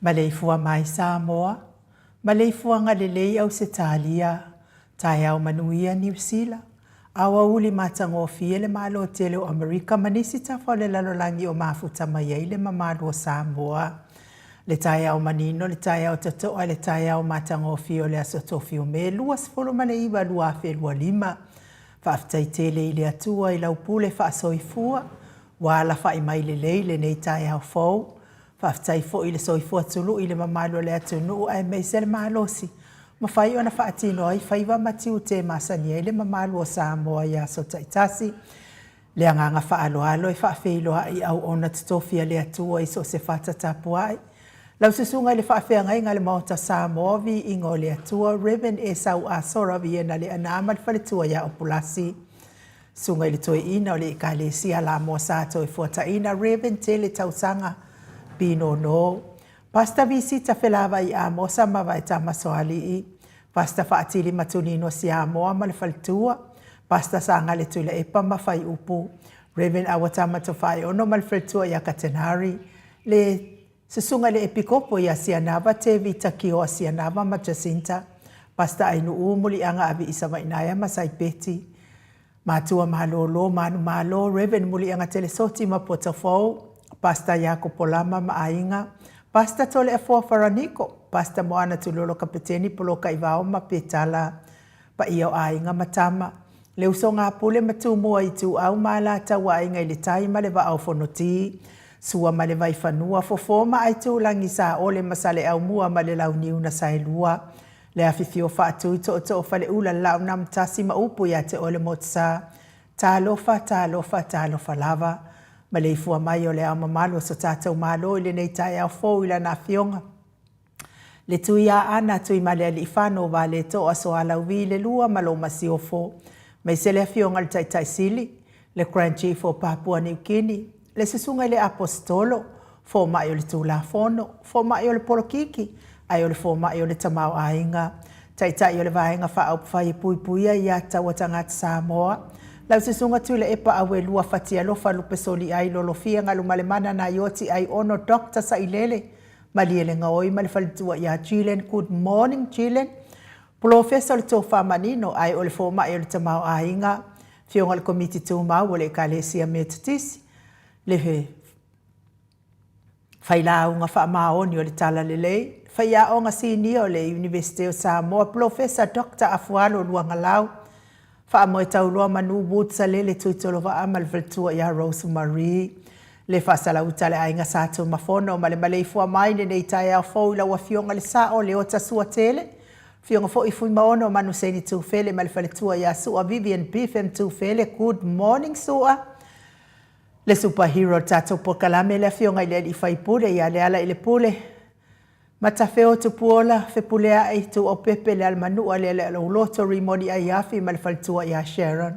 Maleifua mai Samoa, maleifuaga lelei Ausetalia, taeao manuia Niu Sila, aoauli matagofie le Malo tele o Amerika ma nisi tafa o le lalolagi o mafuta mai ai le mamalu o Samoa. Le taeao manino, le taeao totoa, le taeao matagofie o le Aso Tofi o Me 29 2025. Faafetai tele i le Atua i lau pule faasoifua, ua alafai mai lelei lenei taeao fou. Faafetai foi i le soifua tului i le mamalu o le atunuu aemaise le malosi mafai ona faatino ai faiva ma tiute e masani ai le mamalu o Samoa i aso taitasi. Le agaga faaaloalo e faafeiloai i auauna totofi a le Atua i so o se fata tapuai. Lau Susuga i le Faafeagaiga a le Maota Samoa, Viiga o le Atua, Rev. Esau Asora Viena Leaana ma le faletua ia Opulasi. Susuga i le Toeaina o le Ekalesia Lamoa Sa Toefuataina Rev. Tele Tausaga Pinono, Pastor Visita Felavai Amosa ma Vaetama Soalii, Pastor Faatili Matunino Siamoa ma le faletua, Pastor Sagale Tuilaepa ma Faiupu, Rev. Awatama Tofaeono ma le faletua ia Katenari, le Susuga i le Epikopo ia Sianava Tevita Kioa Sianava ma Jacinta, Pastor Ainuu Muliaga Aviisa Vainaea ma Saipeti, Matua Malolo Manumalo, Rev. Muliaga Telesoti ma Potafou, Pastor Iakopo Lama ma Aiga, Pastor Toleafoa Faraniko, Pastor Moana Tulolo Kapeteni Polokaivao ma Petala, Paia o aiga ma tama, le usoga a Pule ma Tumua Ituau ma Alataua Aiga i le Tai ma le Vaa o Fonoti, Sua ma le Vaifanua, Fofo ma Aitulagi, Saole ma Saleaaumua ma le Launiu na Saelua, le afifio Faatui Tootoo Faleula le Laaunamtasi ma upu ia te oe le Motusa. Talofa, talofa, talofa lava. Maleifua mai o le Ao Mamalu o so tatou Malo i lenei taeao fou i Lana Afioga. Le Tuiaana, Tuimalealiifano, Valetoa, Soalauvi, le Lua ma lou Masiofo, maise le Afioga i le Taitai Sili, le Grand Chief o Papua Niu Kini, le Susuga i le Aposetolo, Fomai o le Tulafono, Fomai o le Polokiki, Ae o le fomai o le tamaoaiga, Taitai o le Vaega Faaupufai e Puipuia Ia Tatau a Tagata Samoa, Lau Susuga Tuilaepa Auelua Fatialofa Lupesoliai Lolofia Galumalemana Naioti Aiono Doctor Sailele Malielegaoi ma le faletua ia Jillian Good morning Jillian Polofesa o le Tofa Manino ae o le Fomai o le Tamaoaiga, Afioga i le Komiti Tumau o le Ekalesia Metotisi, le Failauga Faamaoni o le Talalelei, Faiaoga Sinia o le Iunivesite o Samoa, Polofesa Doctor Afualo Luagalau, Faamoe Tauloa Manu Woods Salele Tuitolovaa ma le faletua ia Rose Marie. Le Faasalauta a le Aiga Sa Tumafono ma le maleifua mai lenei taeao fou i lau Afioga le Sao Leota Suatele, Afioga foi Fuimaono Manuseni Tufele ma le faletua ia Sua Vivian Beefem Tufele. Good morning Sua. Le super hero o le tatou polokalame le Afioga i le Alii Faipule ia Lealailepule Matafeo Tupuola Fepuleai Tuuaupepe Lealamanua Lealealauloto Rimoni Aiafi ma le faletua ia Sharon.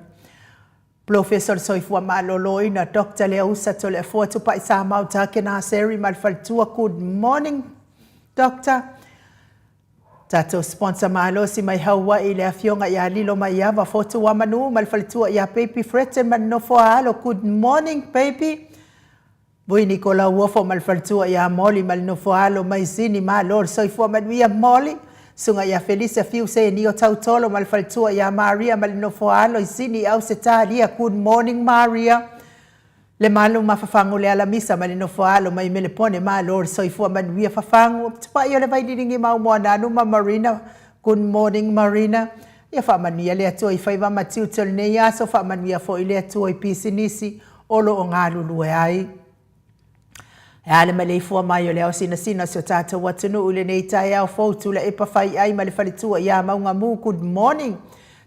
Polofesa o le Soifua Maloloina Doctor Leausa Toleafoa Tupai Samau Takena Seri ma le faletua. Good morning Doctor. Tatou sponsor malosi mai Haua'i le Afioga ia Lilo Maiava Fotuamanu ma le faletua ia Baby Fretton ma le nofo a alo. Good morning baby. Vui Nikola Uofo ma le faletua ia Molly ma le nofo a alo mai Sini. Malo le soifua manuia Molly. Susuga ia Felisa Fiu Senio Tautolo ma le faletua ia Maria ma le nofo a alo i Sini Ausetalia. Good morning Maria. Le malu ma Fafagu le Alamisa ma le nofo a alo mai Melepone. Malo le soifua manuia Fafagu. Tupai o le Vaililigi ma Umoananu ma Marina. Good morning Marina. Ia faamanuia le Atua i faiva ma tiute o lenei aso, faamanuia foi le Atua i pisinisi o lo o galulue ai. E a le maleifua mai o le ao sinasina o si o tatou atunuu i lenei taeao fou, Tuilaepa Faiai ma le faletua ia Maugamu. Good morning.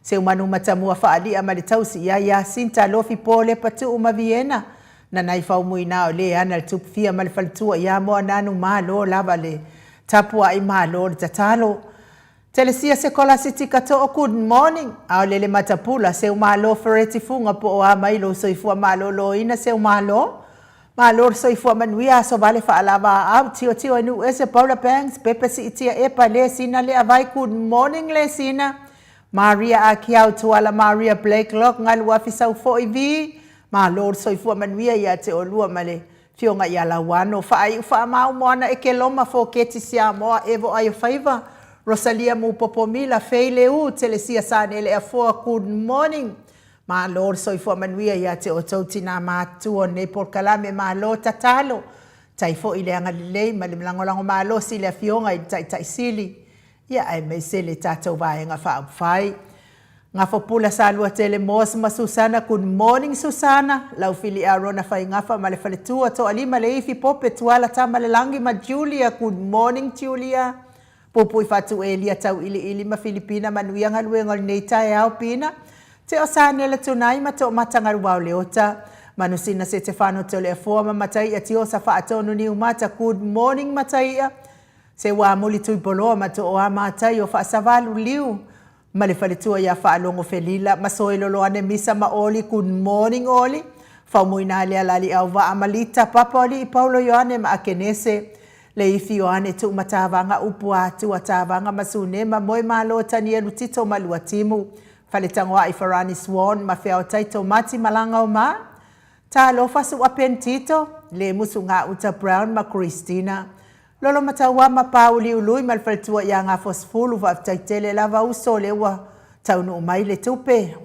Seumanu Matamua Faalia ma le tausi ia Iasinta Lofi Polepa Tuu ma Viena Nanai Faumuina o le ana le Tupufia ma le faletua ia Moananu. Malo lava le tapuai, malo le tatalo. Telesia Sekolasiti Kato'o. Good morning. Aolele Matapula Seumalo Fereti Fuga po o a mai lou soifua maloloina Seumalo. Malo le soifua manuia aso vale faalava aau tiotio e nuu ese Paula Banks Pepe Siitia Epa Le Sina Le Avai. Good morning Le Sina. Maria Akiau Tuala Maria Blake Lok Galu Afi Saufo'i vii. Malo le soifua manuia ia te olua ma le Fioga ia Lauano, Faaiu Faamau Moana Ekeloma Foketi Siamoa Evo Aiofaiva Rosalia Mupopo Mila Fei Leu Telesia Sanele Afoa. Good morning. Malo le soifua manuia ia te outou tinā matutua o lenei polokalame. Malo tatalo. Tai foi le agalelei ma le lagolago malosi i le Afioga i le Taitai Sili, ia aemaise le tatou Vaega Faaupufai. Gafopula Saluatele Moss ma Susana. Good morning Susana, Laufili Arona Faigafa ma le faletua, Toalima Leifi Pope Tuala Tamalelagi ma Julia. Good morning Julia. Pupui Fatu Elia Tauiliili ma Filipina manuia galuega o lenei taeao. Pina Teo Sanela Tunai ma Toomata Galuao Leota Manusina Setefano Toleafoa ma Mataia Tiosa Faatonu Niumata. Good morning Mataia. Seuamuli Tuipoloa ma Tooa Matai o Faasavalu Liu ma le faletua ia Faalogo Felila ma Soeloloane Misa ma Oli. Good morning Oli. Faumuina Lealali Auvaa ma Lita Papa o Alii Paulo Ioane ma Akenese Leifi Ioane Tuumatavaga Upu Atua Tavaga ma Sunema Moemalo Tanielu Tito ma Luatimu Faletagoai Farani Swan ma Feaotai Tomati Malaga o Ma Talofa Sua Pen Tito Le Musu Gauta Brown ma Christina Lolo Mataua ma Pauliului ma le faletua ia Gafosefulu. Faafetai tele lava uso lea ua taunuu mai le tupe.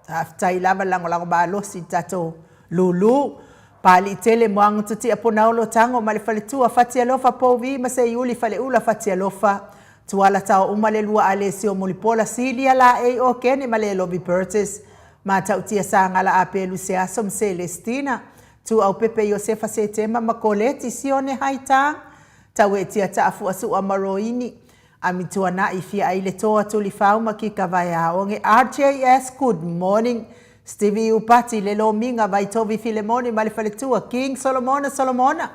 Faafetai lava le lagolago malosi i le tatou lulu. Palii tele Moaga Tutia Punaolo Tago ma le faletua Fatialofa Pouvi ma Seiuli Faleula Fatialofa Tuala Taouma le lua Alesio Mulipola Silia Laei Okene ma Lelovi Burgess Matautia Sagala Apelu Seaso ma Celestina Tuaupepe Iosefa Setema ma Koleti Sione Haitang Tauetia Taafua Sua ma Roini Amituana'i Fia ai le Toa Tulifau ma Kika Vaeaoge RJS. Good morning Stevie Upati le Lomiga Vaitovi Filemoni ma le faletua King Solomona Solomona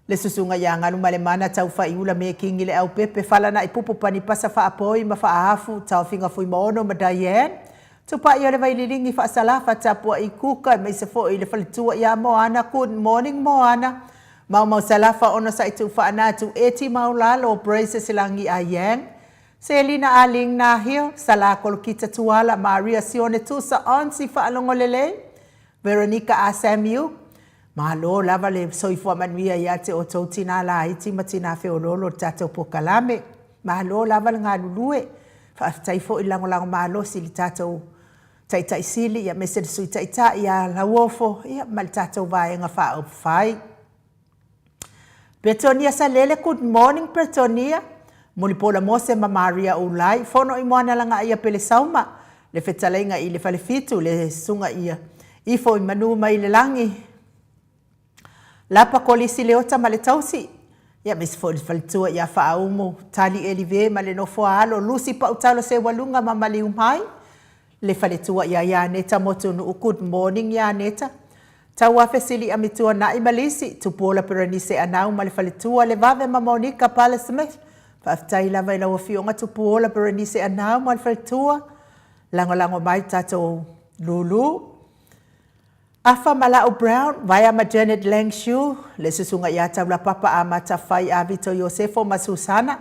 le Susuga ia Galumalemana Taufaiula Mekingi le Aupepe Falana'i Pupu Panipasa Faapoi ma Faaafu Taofiga Fuimaono ma Diane Tupai o le Vaililigi Faasalafa Tapua'i Kuka aemaise foi le faletua ia Moana. Good morning Moana. Maumau Salafa Onosai Tuufaanatu Eti Maulalo Braces Lagi Ah Yang Selina Ah Ling Nahil Sala Kolokita Tuala Maria Sione Tusa Onsi Faalogo Lelei Veronica Ah Samuel Malo lava le soifua manuia ia te outou tinā laiti ma tinā feoloolo o le tatou polokalame. Malo lava le galulue. Faafetai foi le lagolago malosi i le tatou Taitai Sili aemaise le Sui Taitai ia Lauofo ma le tatou Vaega Faaupufai. Petonia Salele Good morning Petonia. Mulipola Mose ma Maria Ulai, Fono i Moana Lagaia Pelesauma, le fetalaiga i le Falefitu, le Susuga ia Ifo i Manu mai le Lagi, Lapa Kolisi Leota ma le Tausi, ia aemaise foi le faletua ia Faaumu, Tali Elive ma le nofo a alo, Lucy Pautalo Seualuga ma Maliumai, le faletua ia Ianeta Motunuu Good morning Ianeta, Tauafe Sili Amituana'i ma Lisi, Tupuola Perenise Anau ma le faletua Levave ma Monica Pale Smith, faafetai lava i lau afioga Tupuola Perenise Anau ma le faletua, lagolago mai tatou lulu. Afa Mala'u Brown, Vaea ma Janet Lang Shu, le susuga ia Taulapapa Amata Fai a Vito Iosefo ma Susana,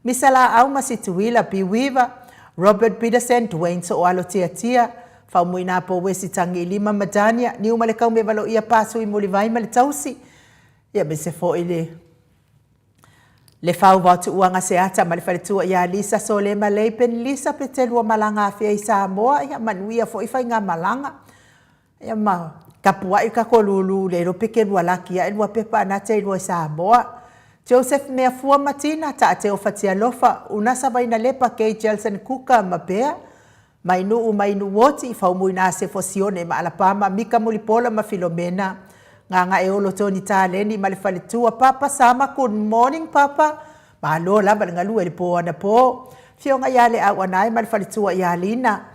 Misa Laau ma Situila, Bi Weaver, Robert Peterson, Dwayne Sooalo Tiatia, Faumuina Powesi Tagiilima ma Dania, Niumalekau Mevaloia Pasui Mulivai ma le Tausi, ia aemaise foi le Le Fau Vaotuuaga Seata ma le faletua ia Lisa Solema Leipen Lisa Petelua Malaga Afea i Samoa, ia manuia foi faigamalaga. Ia ma tapuai le tatou lulu le iloa pe te lua laki ae lua pepa ana te lua i Samoa. Joseph Meafua ma Tina, Taateo Fatialofa, Unasa Vainalepa, Kay Jelson Kuka ma Bea, Mainuu Mainuuoti, Faumuina Sefo Sione ma Alapama, Mika Mulipola ma Filomena, Gagaeolo Tony Taleni ma le faletua, Papa Sama, good morning Papa, malo lava le galue i le po anapo. Afioga ia Leauanae ma le faletua ia Lina.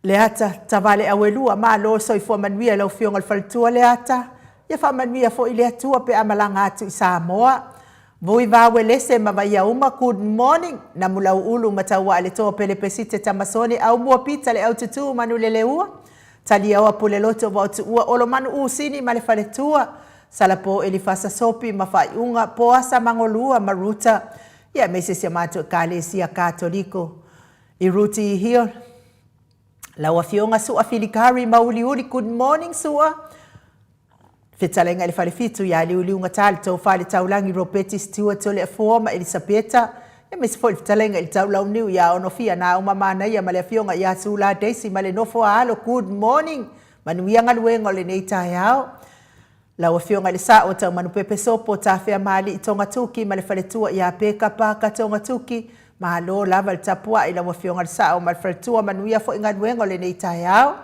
Leata, Tavale Auelua, malo soifua manuia i lau Afioga i le Faletua Leata, ia faamanuia foi le Atua pe a malaga atu i Samoa. Vui Vawelese ma Vaiauma, good morning, Namulauulu ma Tauaaletoa Pelepesite Tamasone Aumua Pita le Aututu Manuleleua, Taliaoa Puleloto Vaotuua Olomanu Usini ma le Faletua, Salapo Elifasa Sopi ma Faaiuga, Poasa Magolua ma Ruta, ia aemaise si a matou Ekalesia Katoliko. I Ruti i Hill, lau Afioga Sua Filikari Mauliuli, good morning Sua. Fetalaiga i le Falefitu ia Liuliugata le Tofa i le Taulagi Ropeti Stewart Toleafoa ma Elisapeta, aemaise foi le fetalaiga i le Taulauniu ia Onofia Nauma Manaia ma le Afioga ia Sula Daisy ma le nofo a alo, good morning. Manuia galuega o lenei taeao. Lau Afioga i le Sa'o Taumanupepe Sopo Tafeamaalii Togatuki ma le faletua ia Peka Parker Togatuki, malo lava le tapua'i lau Afioga i le Sa'o ma le faletua, manuia foi galuega o lenei taeao.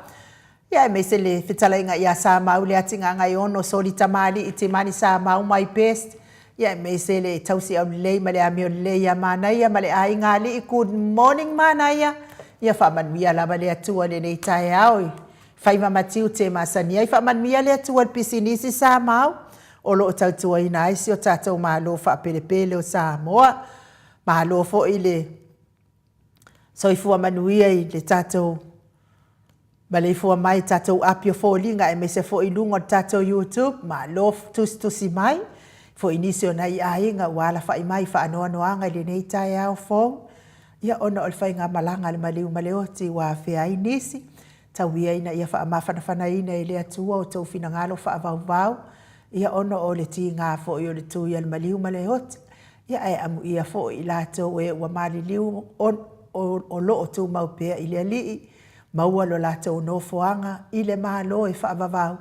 Ia aemaise le fetalaiga ia Samau Leatigaagaiono Soli Tamalii Timani Samau my best, ia aemaise le tausi aulelei ma le amio lelei ia Manaia ma le aiga alii, good morning Manaia, ia faamanuia lava le Atua i lenei taeao i Faiva ma tiute masani ai. Faamanuia le Atua i le pisinisi Samau o lo o tautuaina ai si o tatou Malo faapelepele o Samoa. Malo foi le soifua manuia i le tatou maleifua mai i tatou api o foliga aemaise foi i luga o le tatou YouTube. Malo tusitusi mai foi i nisi o nai aiga ua alafai mai i faanoanoaga i lenei taeao fou. Ia ona o le faigamalaga a le maliu ma le oti ua afea ai nisi, tau ia ina ia faamafanafanaina e le Atua outou finagalo faavauvau, ia ona o le tiga foi o le tui a le maliu ma le oti, ia ae amuia foi i latou e ua maliliu o, o lo o tumau pea i le Alii, maua lo latou nofoaga i le Malo e faavavau,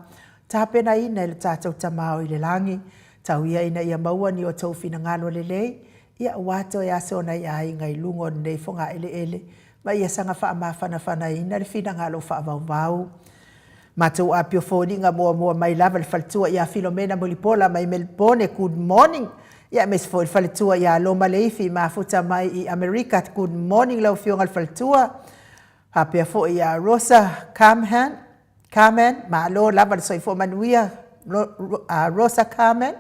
tapenaina e lo tatou Tama o i le Lagi, tau ia ina ia maua ni outou finagalo lelei, Ia ua toe aso nai aiga i luga o lenei fogaeleele ma ia saga faamafanafanaina le finagalo faavauvau. Matou apio foliga muamua mai lava le faletua ia Filomena Mulipola mai Melbourne, good morning. Ia aemaise foi le faletua ia Loma Leifi mafuta mai i Amerika, good morning lau afioga le faletua. Faapea foi ia Rosa Carmen, Carmen, malo lava le soifua manuia Rosa Carmen.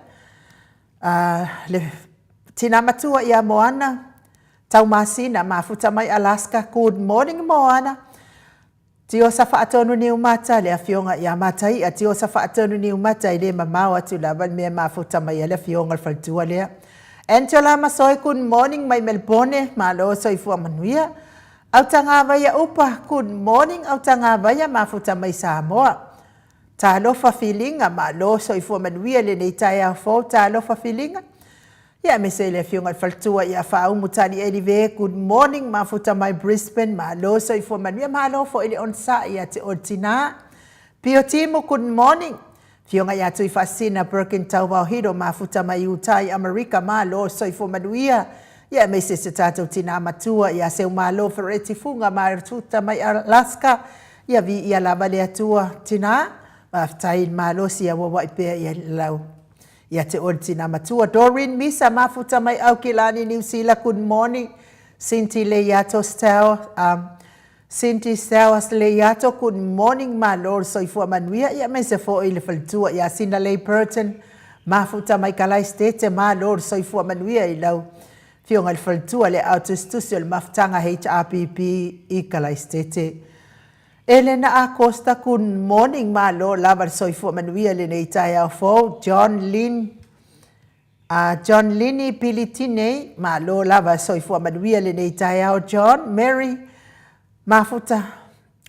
A le tina matua ia Moana, Taumasina, mafuta mai Alaska, good morning Moana. Tiosa Faatonu Niumata, le afioga ia Mataia Tiosa Faatonu Niumata, e le mamao atu lava le mea e mafuta mai ai le afioga i le faletua lea. Angela Masoe, good morning mai Melbourne, malo soifua manuia. Autagavaia Upa, good morning Autagavaia, mafuta mai Samoa. Talofa Filiga, malo soifua manuia lenei taeao fou, talofa Filiga. Ia aemaise i le afioga i le faletua ia Faaumu Tali'elive, good morning, mafuta mai Brisbane, malo soifua manuia, malo foi le onosai ia te oe le tina. Pio Timu, good morning. Afioga ia Tuifaasisina Birkin Tauvaohilo, mafuta mai Utah i Amerika, malo soifua manuia. Ia aemaise se tatou tina matua ia Seumalo Fereti Fuga, mafuta mai Alaska, ia viia lava le Atua. Tina, faafetai i le malosi ia auauai pea ia lau ia te oe le tina matua. Doreen Misa, mafuta mai Aukilani, Niu Sila, good morning. Cindy Leiato Stowers, Cindy Stowers Leiato, good morning, malo le soifua manuia. Ia aemaise foi le faletua ia Sina Lei Burton, mafuta mai Kalaistete, malo le soifua manuia i lau afioga i le faletua le aao tusitusi o le mafutaga HRPP i Kalaistete. Elena Acosta, good morning, malo lava le soifua manuia i lenei taeao fou. John Lynn, John Lini Pilitine, malo lava soifua manuia lenei taeao John. Mary Mafuta,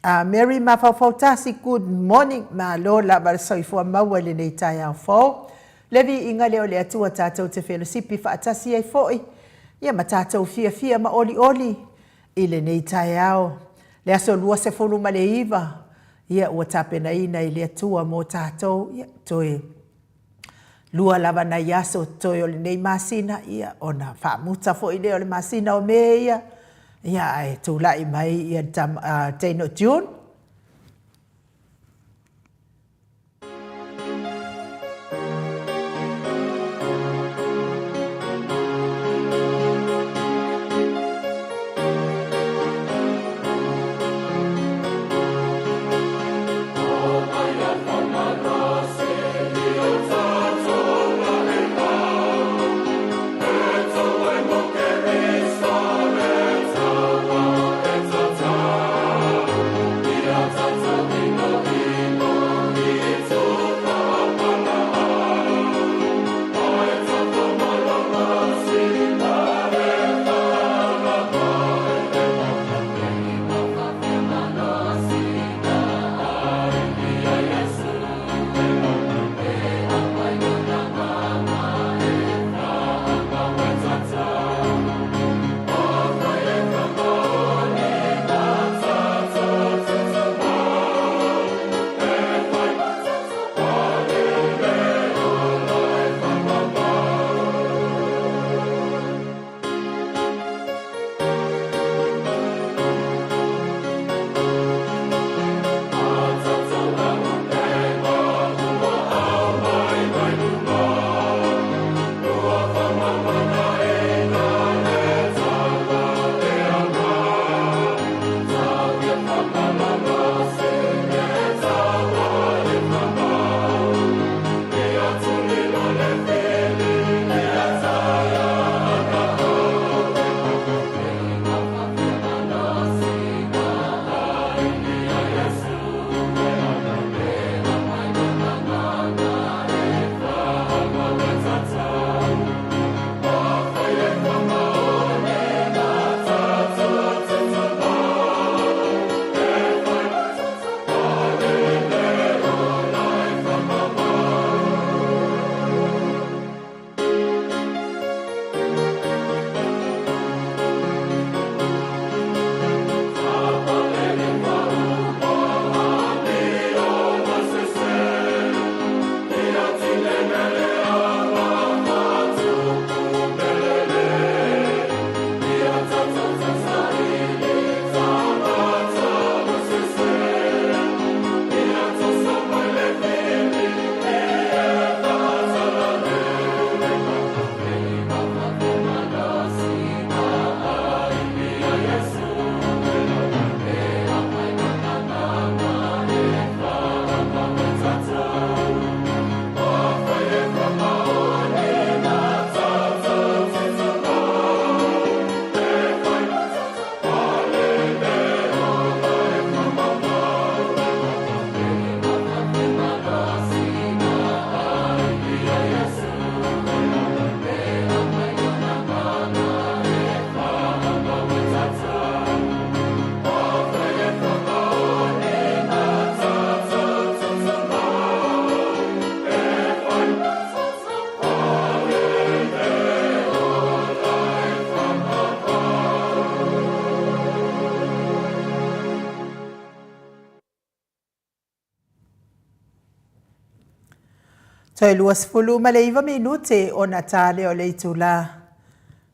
Mary Mafaufautasi, good morning, malo lava le soifua maua i lenei taeao fou. Le viiga lea o le Atua tatou te felosipi faatasi ai foi, ia ma tatou fiafia ma olioli i lenei taeao, le aso 29, ia ua tapenaina i le Atua mo tatou, ia toe lua lava nai aso totoe o lenei masina, ia ona faamuta foi lea o le masina o Me ia, ia ae tulai mai ia le teine o June. Toe 29 minute ona ta lea o le itula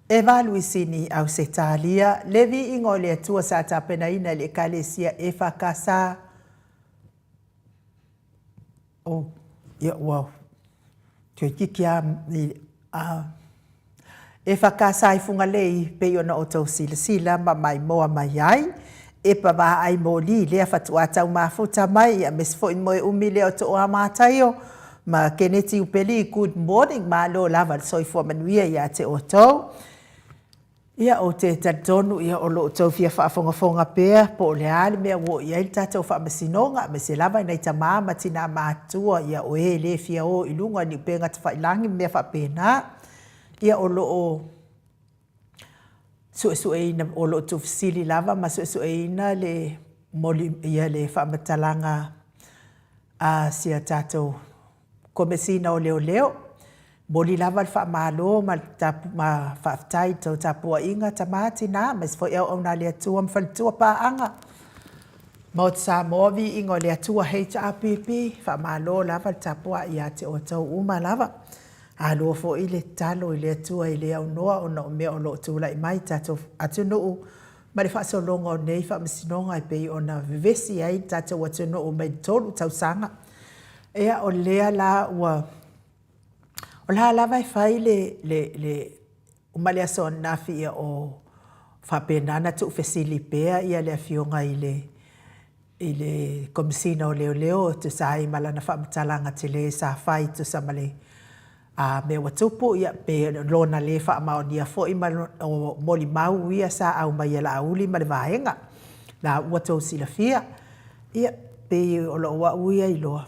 e valu i Sini, Ausetalia, le viiga o le Atua sa tapenaina e le Ekalesia EFKS. Oh, ia ua toeitiiti lava EFKS i Fugalei, pei ona outou silasila ma maimoa mai ai, e pavaai moli lea faatoa tau mafuta mai, aemaise foi moe umi lea o Tooa Mataio ma Keneti Upeli. Good morning, malo lava le soifua manuia ia te outou. Ia, ou te talitonu ia, o lo o outou fia faafogafoga pea po o le a le mea ua oo i ai le tatou faamasinoga, aemaise lava i nai tama ma tina matutua, ia, o e le fia o i luga o ni upega tafailagi ma mea faapena. Ia, o lo o suesueina, o lo o tuufesili lava ma suesueina le moli, ia le faamatalaga a si a tatou Komesina o Leoleo. Momoli lava le faamalo ma le ma faafetai i le tou tapuaiga tama, tina, aemaise foi auauna a le Atua ma faletua paaga. Maota Samoa, viiga o le Atua HRPP, faamalo lava le tapuai ia te outou uma lava. Aloa foi le tatalo i le Atua e le aunoa ona o mea o lo o tulai mai i tatou atunuu ma le faasologa o nei faamasinoga e pei ona vevesi ai le tatou atunuu mai le 3 tausaga. Ia, o lea la ua, o la lava e fai le, le, le, ma le aso ananafi ia o faapena ona tuufesili pea ia le afioga i le i le Komesina o Leoleo e tusa ai ma lana faamatalaga tele sa fai e tusa ma le mea ua tupu, ia, pe lona le faamaonia foi ma o molimau ia sa aumai e Laauli ma le vaega la ua outou silafia. Ia, pei o lou au ia iloa,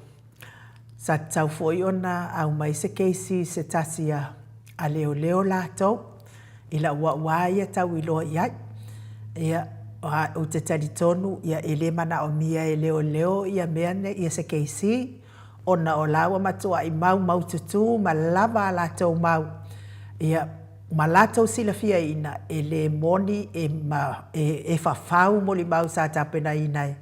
sa tatau foi ona aumai se keisi se tasi a leoleo latou i lau au lava ia tau iloa i ai. Ia, ou te talitonu ia e le manaomia e leoleo ia mea nei, ia se keisi, ona o la ua matuai maumaututu ma lava a latou mau, ia, ma latou silafiaina e le moni e, e fafau molimau sa tapenaina e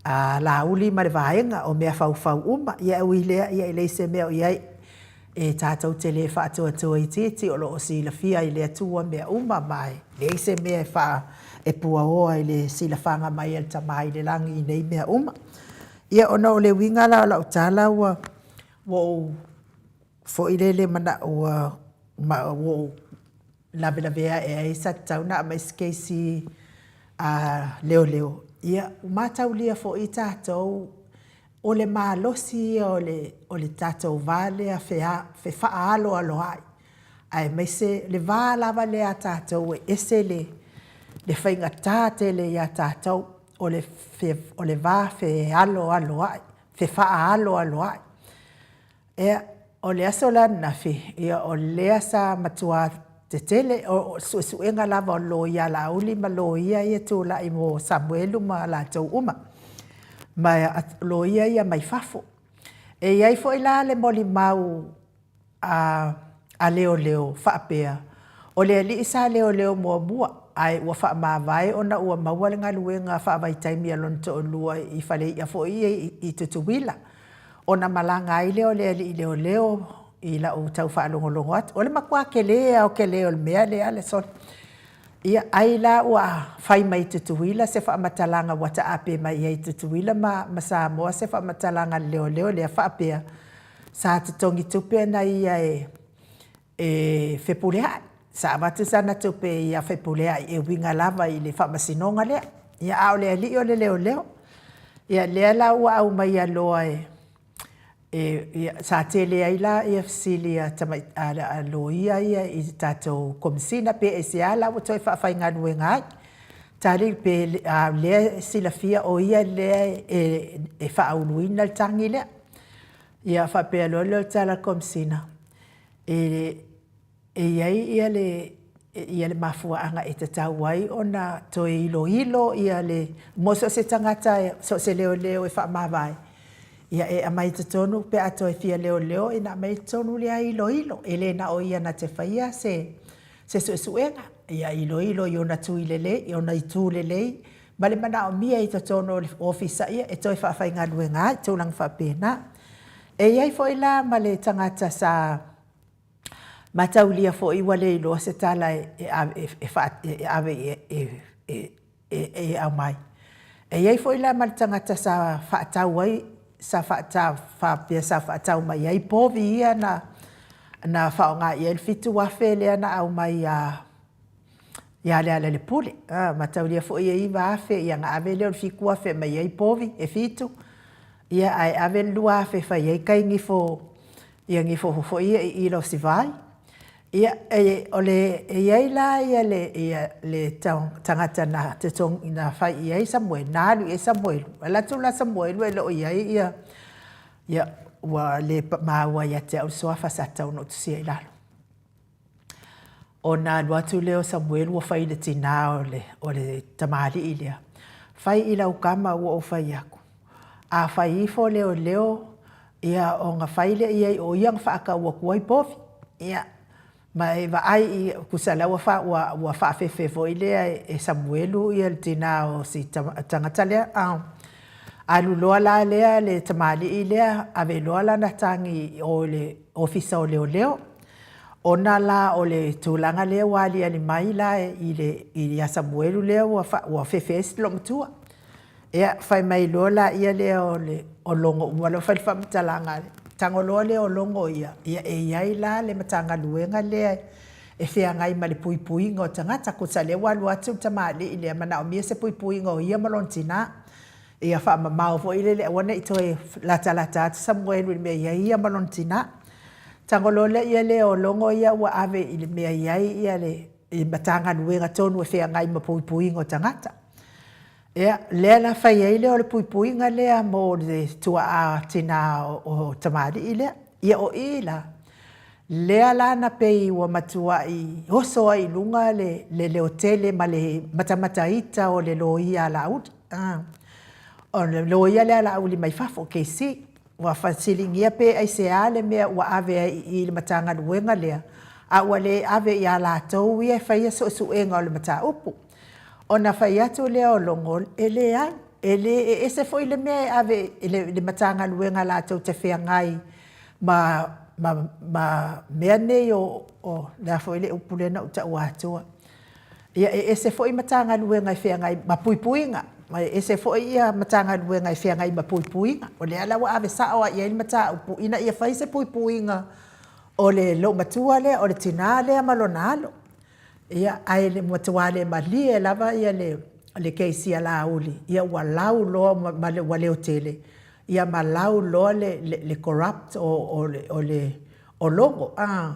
a Laauli ma le vaega o mea faufau uma. Ia e ui i lea, ia e leai se mea o i ai e tatou te le faatuatua itiiti o lo o silafia i le Atua mea uma ma e leai se mea e faa e puaoa i le silafaga mai a le Tama i le lagi i nei mea uma. Ia ona o le uiga la o lau tala ua ua ou foi lele manao ua ma ua ou lavelavea ae ai sa tatau ona aumai se keisi a leoleo, ia ua mataulia foi tatou o le malosi ia o le o le tatou va lea fefaaloaloai, aemaise le va lava lea a tatou e ese le le faigata tele ia tatou o le o le va fealoaloai, fefaaloaloai. Ia, o le aso la ananafi, ia o lea sa matua tetele, o suesuega lava o loia a Laauli ma loia ia tulai mo Samuelu ma latou uma, ma loia ia mai fafo. E i ai foi la le molimau a a leoleo faapea, o le alii sa leoleo muamua, ae ua faamavae ona ua maua le galuega faavaitaimi a lona toalua i fale i'a foi ia i Tutuila, ona malaga ai lea o le alii leoleo i lau tau faalogologo atu. O le matua tele lava o tele o le mea lea le soli. Ia, ai la ua fai mai Tutuila se faamatalaga ua taape mai ai Tutuila ma ma Samoa se faamatalaga a le leoleo lea faapea, Sa totogi tupe ana ia e e Fepuleai. Sa avatu sana tupe ia Fepuleai e uiga lava i le faamasinoga lea. Ia, a o le alii o le leoleo. Ia, lea la ua aumaia loa e e ia, sa tele ai la ia fesili a tamai a loia ia i le tatou Komesina pe aisea la ua toe faafaigaluega ai. Tali pe a o lea e silafia o ia lea e e faauluina le tagi lea. Ia faapea loa lea o le tala a le Komesina, e e i ai ia le ia le mafuaaga e tatau ai ona toe iloilo ia le mo so o se tagata so o se leoleo e faamavae, ia e aumai i totonu pe a toe fia leoleo ina aumai i totonu lea iloilo. E le na o ia na te faia se se suesuega, ia iloilo i ona tui lelei, i ona itu lelei ma le manaomia i totonu o le Ofisa ia e toe faafaigaluega ai, tulaga faapena. E i ai foi la ma le tagata sa mataulia foi ua le iloa se tala e ave e aumai. E i ai foi la ma le tagata sa faatau ai, sa faapea sa faatau mai ai povi ia na faaaoga i ai le $7,000 lea na aumai ia Lealailepule. E mataulia foi e $9,000 ona ave lea o le $7,000 e aumai ai povi e 7, ia ae ave le $2,000 e fai ai tai nifo, ia nifo foi ia i i Losivai. Ia, e i ai la le tagata na fai i ai Samuelu, na alu i ai Samuelu, alu atu la Samuelu e le o i ai ia, ia ua le maua ia te au le suafa sa tatau ona ou tusia i lalo. Ona alu atu lea o Samuelu ua fai i le tina o le tamalii lea, fai i lau tama ua ou fai atu, a fai ifo leoleo, ia ona fai lea i ai o ia na faatau atu ai povi. Ia, ma e vaai i, tusa la ua faafefe foi lea e Samuelu le tina o si tagata lea. Alu loa la lea le tamalii lea ave loa lana tagi i o i le Ofisa o Leoleo. Ona la o le tulaga lea ua aliali mai la ia Samuelu lea ua fefe ai si loomatua. Ia, fai mai loa laia lea o Logo, uma loa fai le faamatalaga, tago loa lea o Logo ia, ia e i ai la le Matagaluega lea e feagai ma le puipuiga o tagata. Tusa o lea ua alu atu le tamalii lea, manaomia se puipuiga o ia ma lona tina, ia faamamao foi lele aua ne i toe latalata atu Samuelu i le mea e i ai ia ma lona tina. Tago loa lea o Logo ia ua ave i le mea e i ai le Matagaluega tonu e feagai ma puipuiga o tagata. Ia, lea la fai ai lea o le puipuiga lea mo le tuaa tina o tamalii lea. Ia o i la, lea la na pei ua matuai oso ai i luga le leotele ma le matamataita o le loia a Laauli. O le loia lea a Laauli mai fafo, KC. Ua fesiligia pe aisea le mea ua ave ai i i le Matagaluega lea, a ua le ave ia latou ia e faia suesuega o le mataupu. Ona fai atu lea o Logo, e leai, e le e ese foi le mea e ave i le Matagaluega latou te feagai ma, ma, ma mea nei o, o le a foi le upu lea na ou taua atua. Ia e ese foi Matagaluega e feagai ma puipuiga, ma e ese foi ia Matagaluega e feagai ma puipuiga. O lea la ua ave sao lava i ai le mataupu ina ia fai se puipuiga o le loomatua lea, o le tinã lea ma lona alo. Ia, ae le matua le malie lava ia le le keisi a Laauli, ia ua lau loa ma ua leotele, ia ma lau loa le le corrupt o o le o le o Logo. A,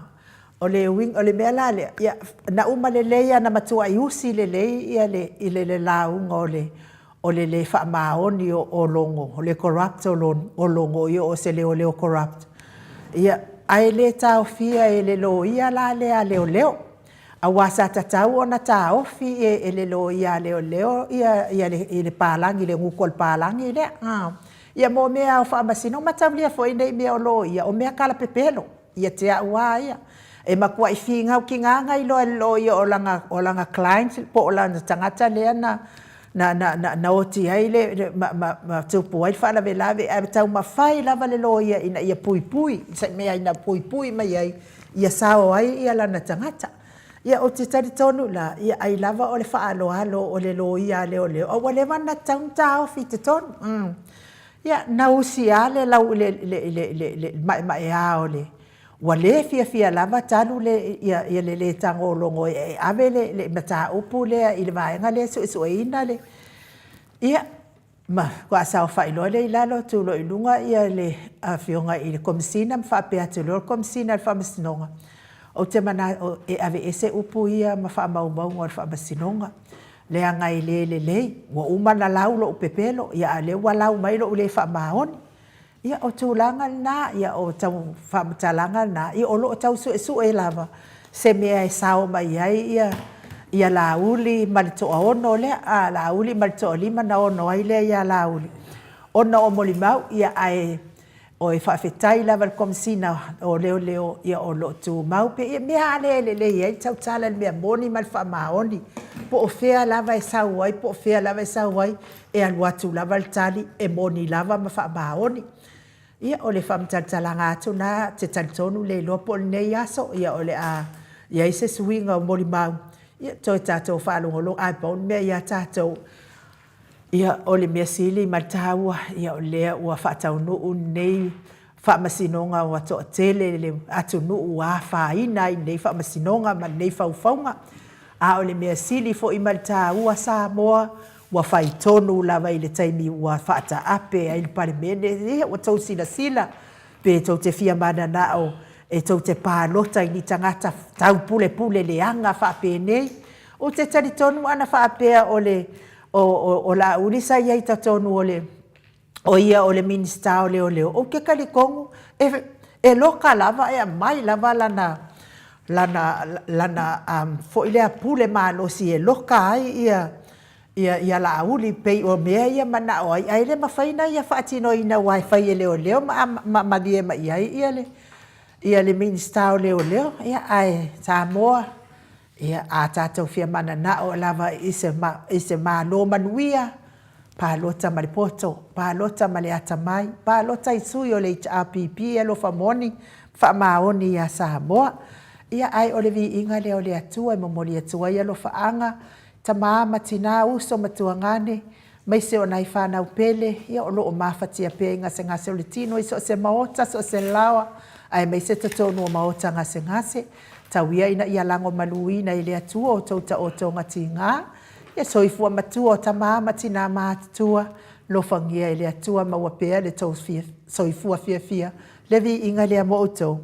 o le uiga, o le mea la lea, ia na uma lelei lava na matuai usi lelei ia le i le lauga o le o le le faamaoni o Logo, o le corrupt o Logo, ia o se leoleo corrupt. Ia, ae le taofia e le loia la lea a leoleo, aua sa tatau ona taofi e le loia a leoleo ia ia le palagi, le gutu o le palagi lea. Ia mo mea o faamasinoga, mataulia foi nei mea o loia, o mea talapepelo. Ia te au lava ia. E matuai finau tiga na iloa e le loia o lana, o lana client po o lana tagata lea na, na, na, na, na oti ai le, ma, ma, ma tupu ai le faalavelave, ae taumafai lava le loia ina ia puipui, se mea ina puipui mai ai, ia sao ai ia lana tagata. Ia ou te talitonu la, ia ai lava o le faaaloalo o le loia a leoleo, a ua leva ona tatau ona taofi i totonu. Mm. Ia, na usi lava le lau, le, le, le, le, le maemaea o le, ua le fiafia lava talu le, ia, ia le lē tagologo e ave le, le mataupu lea i le vaega lea e suesueina le, ia, ma faatoa saofai loa lea i lalo tu loa i luga ia le afioga i le Komesina ma faapea atu loa le Komesina o le Faamasinoga, Ou te manao e aveese upu ia ma faamaumauga o le Faamasinoga. Leaga e le lelei, ua uma ona lau lou pepelo, ia a o lea ua lau mai lou le faamaoni. Ia o tulaga lena, ia o tau faamatalaga na, ia o lo o tau suesue lava se mea e sao mai ai ia ia Laauli ma le toaono lea, a, Laauli ma le toalima na ono ai lea ia Laauli, ona o molimau, ia ae Oi, faafetai lava i le Komesina o Leoleo, ia o lo o tumau pea. Ia, mea lava lea e lelei ai le tautala i le mea moni ma le faamaoni. Po o fea lava e sau ai, po o fea lava e sau ai, e alu atu lava le tali, e moni lava ma faamaoni. Ia, o le faamatalatalaga atu lena, ou te talitonu le iloa po o lenei aso, ia o le a i ai se suiga o molimau, ia toe tatou faalogologo. Ae pau le mea ia tatou, ia o le mea sili ma le taua, ia o lea ua faataunuu lenei faamasinoga ua toatele le atunuu ua afaina ai i lenei faamasinoga ma lenei faufauga. A o le mea sili foi ma le taua Samoa, ua fai tonu lava i le taimi ua faataape ai le Palemene. Ia ua outou silasila, pe tou te fia mananao e tou te palota i ni tagata taupulepule leaga faapenei. Ou te talitonu ana faapea o Laauli sa i ai i totonu o le, o ia o le Minisita o Leoleo, ou te talitonu e loka lava e aumai lava lana foi lea pule malosi e loka ai Laauli, e pei o mea ia e manao ai, ae le mafai ona ia faatinoina aua e fai e leoleo ma malie mai i ai le Minisita o Leoleo. Ae Samoa, a tatou fia mananao lava i se Malo manuia, palota ma le poto, palota ma le atamai, palota i sui o le HRPP e alofa moni ma faamaoni ia Samoa. Ia, ae o le viiga lea o le Atua e momoli atu ai alofaaga i tama ma tina, uso ma tuagane, aemaise o nai fanau pele o lo o mafatia pea i gasegase o le tino i so o se maota so o se laoa, aemaise totonu o maota gasegase. Tau ia ina ia lagomaluina e le Atua outou taotoga tiga, ia soifua matua o tama ma tina matutua, alofagia e le Atua maua pea lo outou soifua fiafia. Le viiga lea mo outou.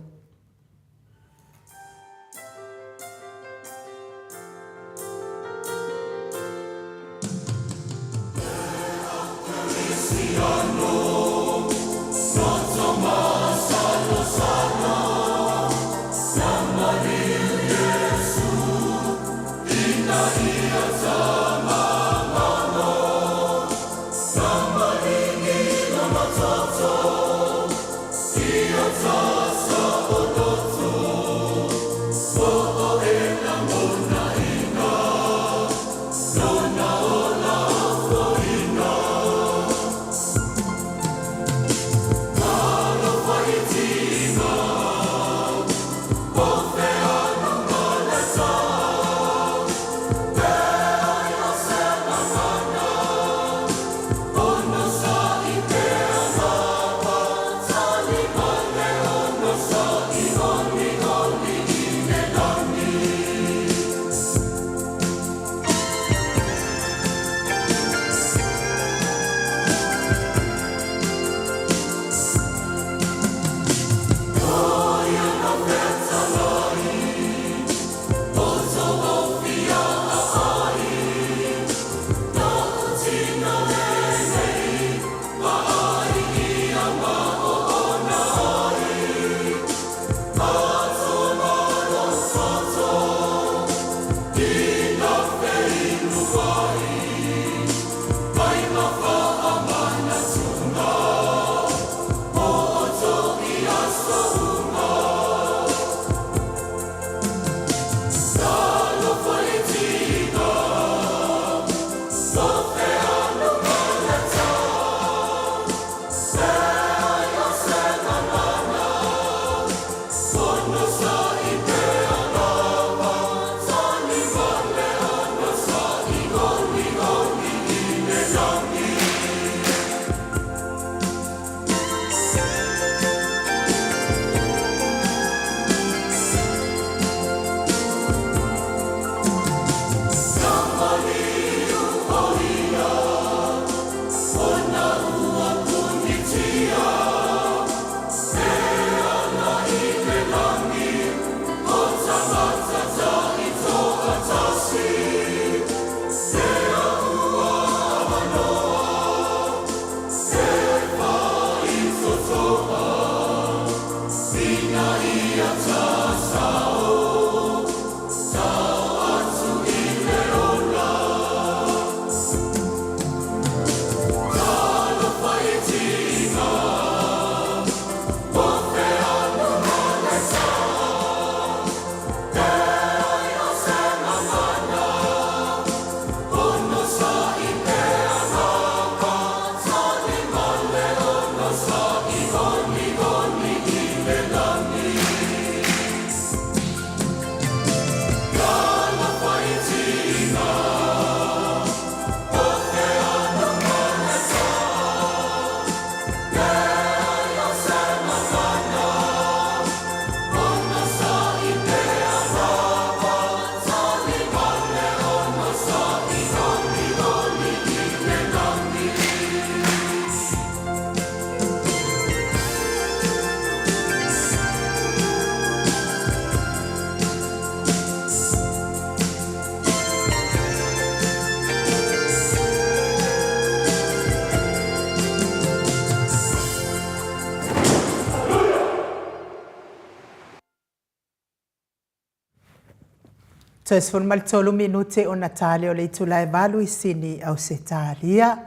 Toe 13 minute ona tale o le itula e 8 i Sini, Ausetalia.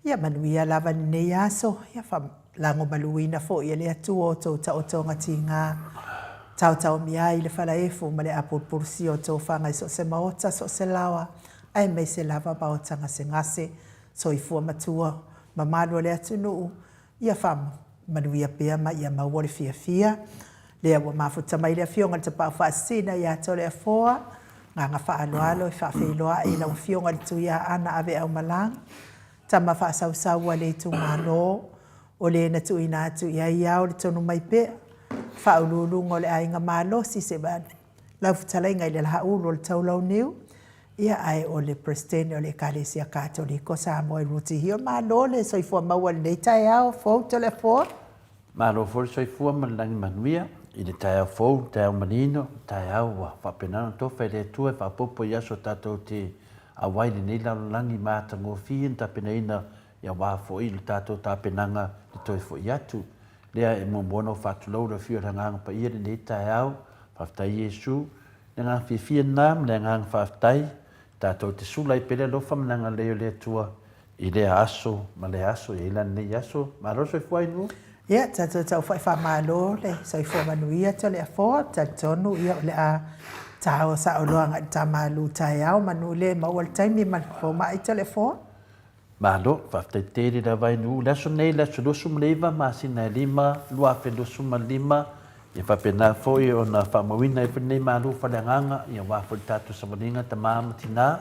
Ia manuia lava lenei aso, ia faalagomaluina foi e le Atua outou taotoga tiga, taotaomia ai le falaefu ma le apulupulusia o tofaga i so o se maota, so o se laoa, aemaise lava maota gasegase, soifua matua, mamalu o le atunuu, ia faamanuia pea ma ia maua le fiafia. Lea ua mafuta mai le Afioga i le Tapaau Faasisina ia Toleafoa, agaga faaaloalo e faafeiloai i lau Afioga i le Tuiaana Aveaumalaga, tama faasausau a le itumalo, o le na tuuina atu i ai ao le tonu mai pea, faauluuluga o le aiga malosi se lau fetalaiga i le Lahaulu o le Taulauniu, ia ae o le Peresetene o le Ekalesia Katoliko Samoa i Rooty Hill. Malo le soifua maua i lenei taeao fou Toleafoa. Malo foi le soifua ma le lagi manuia i le taeao fou, le taeao manino, le taeao ua faapena ona tofa e le Atua e faaopoopo i aso tatou te auai i lenei lalolagi matagofie na tapenaina aua foi le tatou tapenaga le toe foi atu. Lea e muamua ona ou faatulou le Afio o le Agaga Paia i lenei taeao. Faafetai Iesu. Le agaga fiafia lena ma le agaga faafetai tatou te sula ai pea le alofa ma le agalelei o le Atua i lea aso ma lea aso e i ai la lenei aso. Malo le soifua Ainuu. Ia, tatou tau faimalo le soifua manuia Toleafoa, talitonu ia o le a taoa saoloa agai i le ta malu taeao manu le maua le taimi ma le fomai Toleafoa. Malo, faafetai tele lava Ainuu. Le aso nei, le aso 29 masina e 5, 2025, ia faapena foi ona faamauina ai foi lenei malu faaleagaga, ia aua foi le tatou savaliga tama ma tina.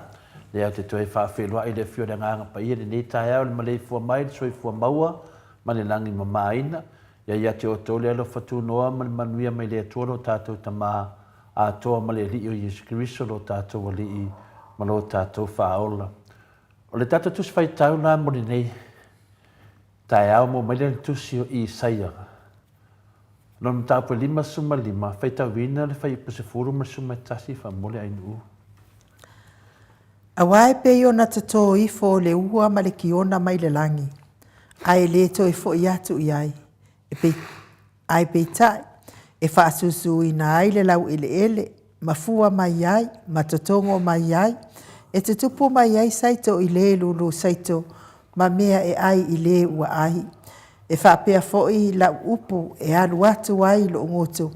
Lea ou te toe faafeiloai i le afio o le Agaga Paia i lenei taeao i le maleifua mai, le soifua maua ma le lagi mamaina. Ia ia te outou le alofa tunoa ma le manuia mai le Atua lo tatou Tama atoa ma le Alii o Iesu Keriso lo tatou Alii ma lo tatou Faaola. O le tatou Tusi Faitau la mo lenei taeao maua mai lea i le Tusi o Isaia lona mataupu e 55, faitauina le fuaiupu 10 ma le 11 faamolemole Ainuu. Aua e pei ona toto ifo le ua ma le kiona mai le lagi, ae le toe foi atu i ai, e ae peitai, e faasusuina ai le laueleele, ma fua mai ai, ma totogo mai ai, e tutupu mai ai saito i le lulu saito, ma mea e ai i le ua ai. E faapea foi lau upu e alu atu ai lou gutu,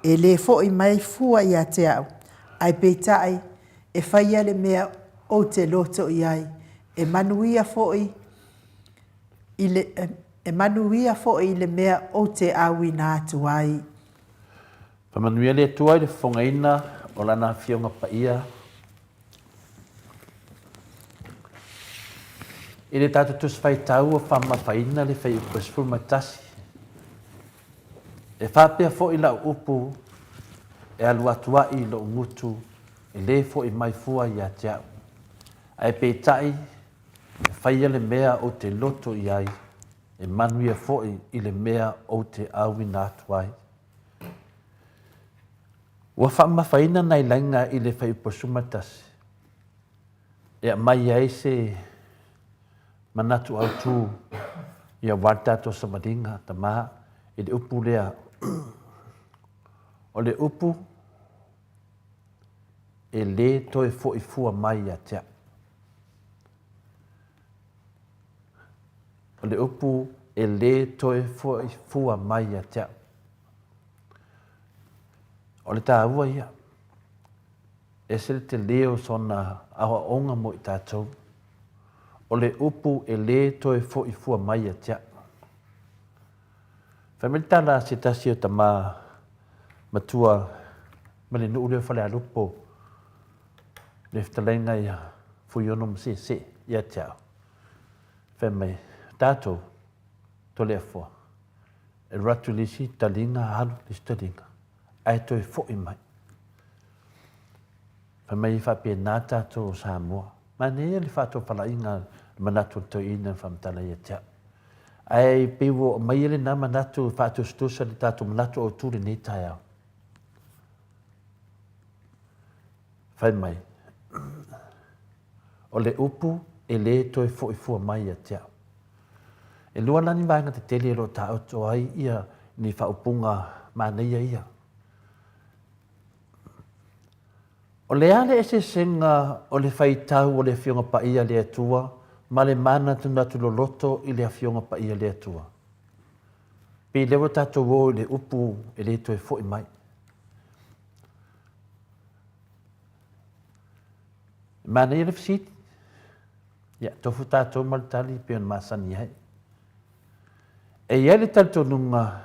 e le foi mai fua ia te au, ae peitai, e faia le mea ou te loto i ai, e manuia foi i le, e manuia foi i le mea ou te auina atu ai. Faamanuia le Atua i le fofogaina o Lana Afioga Paia i le tatou Tusi Faitau ua faamamafaina le Fuaiupu 11. E faapea foi lau upu e alu atu ai i lou gutu e le foi mai fua ia te au. Ae peitai, e faia le mea ou te loto i ai, e manuia foi i le mea ou te auina atu ai. Ua faamamafaina nai laina i le Fuaiupu 11 e aumai ai se manatu autu ia aua le tatou savaliga tama i le upu lea o le upu e le toe foi fua mai ia te au. O le upu e le toe foi fua mai ia te au. O le taua ia, e ese le tele o sona aoaoga mo i tatou. O le upu e le toe foi fua mai ia te au. Fai mai le tala a se tasi o tama matua ma le nuu lea o Falealupo, le fetalaiga ia Fuiono ma Seesee ia te au. Fai mai, tatou, Toleafoa, e alu atu i le isi taliga alu i le isi taliga, ae toe foi mai. Fai mai e faapena tatou o Samoa. Manaia le faatofalaiga le manatu o le toeaina na faamatala ia te au. Ae pei ua aumaia lena manatu e faatusatusa le tatou manatu autu i lenei taeao. Fai mai, o le upu e le toe foi fua mai ia te au. E lua la ni vaega tetele o lo o taoto ai ia ni faaupuga manaia ia. O le a le eseesega o le faitau o le Afioga Paia a le Atua ma le manatunatu loloto i le Afioga Paia a le Atua? Pei lea ua tatou o i le upu e le toe foi mai. E manaia le fesili. Ia, tofu tatou ma le tali e pei ona masani ai. E i ai le talitonuga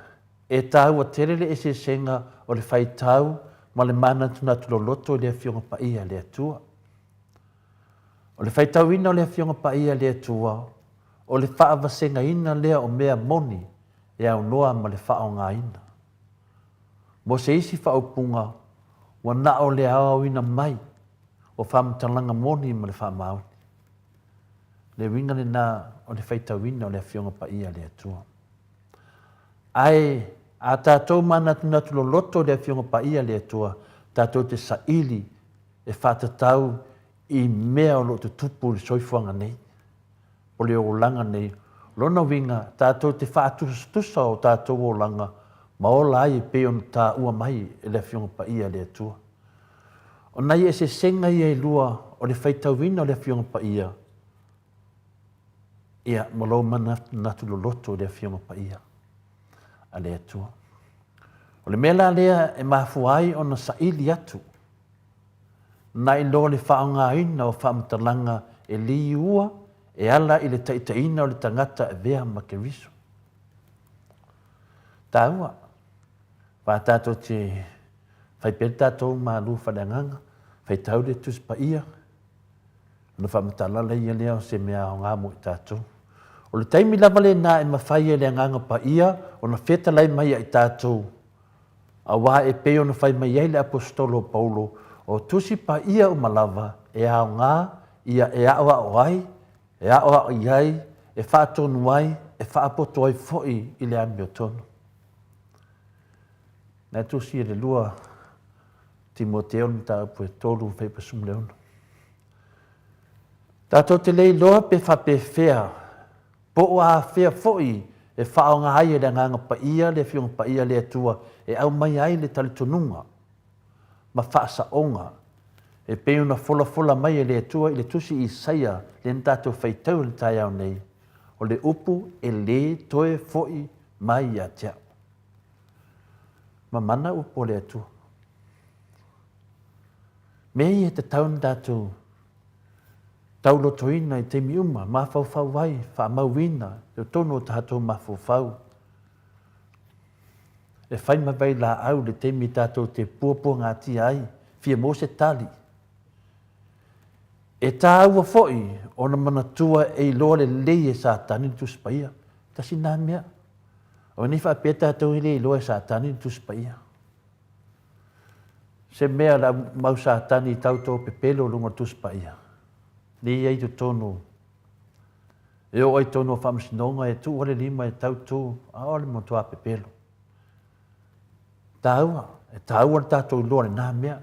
e taua tele le eseesega o le faitau ma le manatunatu loloto i le Afioga Paia a le Atua. O le faitauina o le Afioga Paia a le Atua, o le faavasegaina lea o mea moni e aunoa ma le faaaogaina. Mo se isi faaupuga, ua na o le aoaoina mai o faamatalaga moni ma le faamaoni. Le uiga lena o le faitauina o le Afioga Paia a le Atua. Ae a tatou manatunatu loloto i le Afioga Paia a le Atua, tatou te saili e faatatau i mea o lo o tutupu i le soifuaga nei, o le olaga nei. O lona uiga, tatou te faatusatusa o tatou olaga ma ola ai e pei ona taua mai e le Afioga Paia a le Atua. O nai eseesega ia e lua o le faitauina o le Afioga Paia, ia, ma lou manatunatu loloto i le Afioga Paia a le Atua. O le mea la lea e mafua ai ona saili atu nai lo le faaaogaina o faamatalaga e liua e ala i le taitaiina o le tagata e avea ma Keriso. Taua, aua tatou te fai pea le tatou malu faaleagaga, faitau le Tusi Paia, ona faamatala ia lea o se mea aoga mo i tatou. O le taimi lava lena e mafai ai e le Agaga Paia ona fetalai mai ia i tatou, aua e pei ona fai mai ai le Aposetolo o Paulo, O Tusi Paia uma lava e aoga ia e aoao ai, e aoao i ai, e faatonu ai, e faapoto ai foi i le amiotonu. Na e tusi e le lua Timoteo le mataupu e 3:16. Tatou te le iloa pe faapefea po o afea foi e faaaoga ai e le Agaga Paia le Afioga Paia a le Atua e aumaia ai le talitonuga ma faasaoga e pei ona folafola mai e le Atua i le tusi Isaia lea na tatou faitau i le taeao nei, o le upu e le toe foi mai ia te au. Mamana upu o le Atua. Mea ia e tatau ona tatou taulotoina i taimi uma, mafaufau ai, faamauina i totonu o tatou mafaufau. E fai ma vailaau le taimi tatou te puapuagatia ai, fia maua se tali. E tāua foi ona manatua e iloa lelei e Satani le Tusi Paia. Tasi nā mea. O nei faapea tatou e le iloa e Satani le Tusi Paia. Se mea le mau Satani i tau tō pepelo luga o le Tusi Paia. Lea i ai totonu, e oo ai tonu o faamasinoga e tuu ale lima e tau tū, aole matua pepelo. Tāua, e tāua le tātou iloa le nā mea.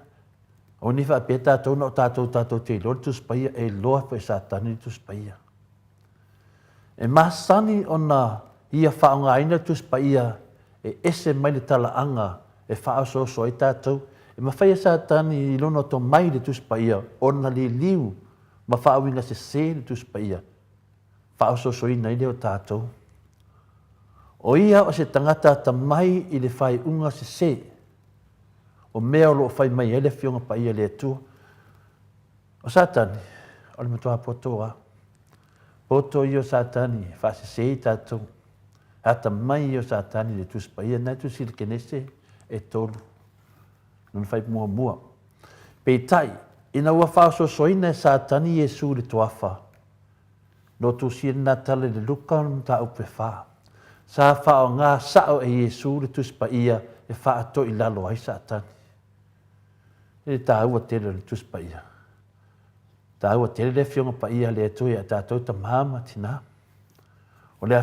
O ni faapea tātou na o tātou tātou te iloa le Tusi Paia, e iloa foi e Satani le Tusi Paia. E masani ona ia faaaogaina le Tusi Paia e ese mai le talaaga e faaosooso ai tatou. E mafai e Satani i lona tomai i le Tusi Paia ona liliu ma faauiga sese le Tusi Paia, faaosoosoina ai lea o tatou. O ia o se tagata atamai i le faaiuga sese o mea o lo o fai mai ai le Afioga Paia a le Atua. O Satani, o le matua poto lava. Poto ia o Satani e faasese i tatou. E atamai ia o Satani i le Tusi Paia, na e tusi i le Kenese e tolu, lona fai muamua. Peitai, ina ua faaosoosoina e Satani Iesu i le toafa, no tusia lena tala i le Luka o le mataupu e fa. Sa faaaoga sao e Iesu le Tusi Paia e faatoilalo ai Satani. E taua tele o le Tusi Paia. Taua tele le Afioga Paia a le Atua ia tatou tamā ma tinā. O le,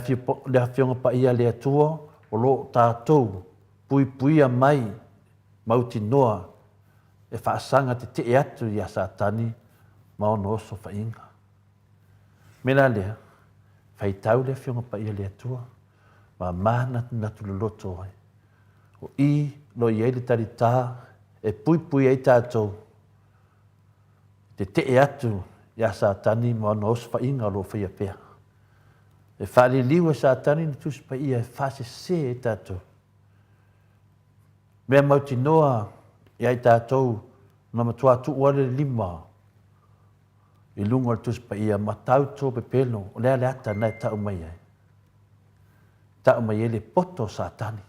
le Afioga Paia a le Atua o lo o tatou puipuia mai mautinoa e faasaga tetee atu iā Satani ma ona osofaiga. Me la lea, faitau le Afioga Paia a le Atua ma mānatunatu loloto ai. O i lo i ai le talitā e puipui ai tatou. Tetee atu iā Satani ma ona osofaiga o lo o faia pea. E faaliliu e Satani le Tusi Paia e faasese ai tatou. Mea mautinoa ia i tatou na matua tuu ale le lima i luga o le Tusi Paia ma tauto pepelo, o le a le ata na e tau mai ai? Tau mai ai le poto o Satani.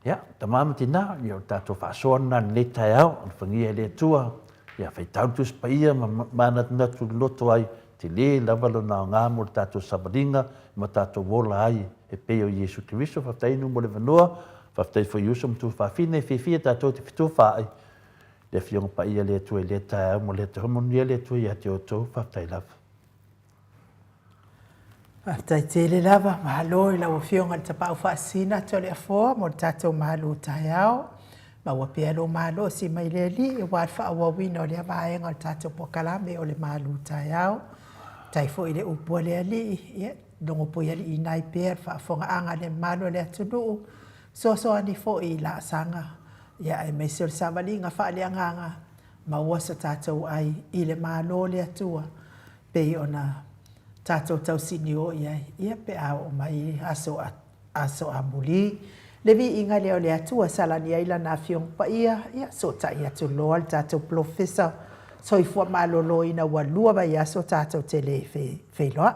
Ia, tama ma tina, ia o le tatou faasoa lena i lenei taeao, alofagia e le Atua, ia faitau le Tusi Paia ma manatunatu loloto ai, tele lava lona aoga mo le tatou savaliga ma tatou ola ai e pei o Iesu Keriso. Faafetai inu mo le avanoa, faafetai foi i uso ma tuafafine, e fiafia tatou te fetufaai le Afioga Paia le Atua i lea taeao ma lea taeao. Manuia le Atua ia te outou, faafetai lava. Faafetai tele lava, malo i lau Afioga i le Tapaau Faasisina Toleafoa mo le tatou malu taeao. Maua pea lou malosi mai le Alii aua le faaauauina o lea vaega o le tatou polokalame o le malu taeao. Faafetai foi i le upu a le Alii, ia logopoialiiina ai pea le faafofogaaga a le mamalu o le atunuu, fesoasoani foi i laasaga, ia aemaise o le savaliga faaleagaga, maua so tatou ai i le Malo o le Atua pei ona tatou tausinio i ai, ia pe a oo mai aso aso amuli. Le viiga lea o le Atua salani ai Lana Afioga Paia, ia sootai atu loa le tatou polofesa soifua maloloina ua lua vaiaso tatou te le feiloai.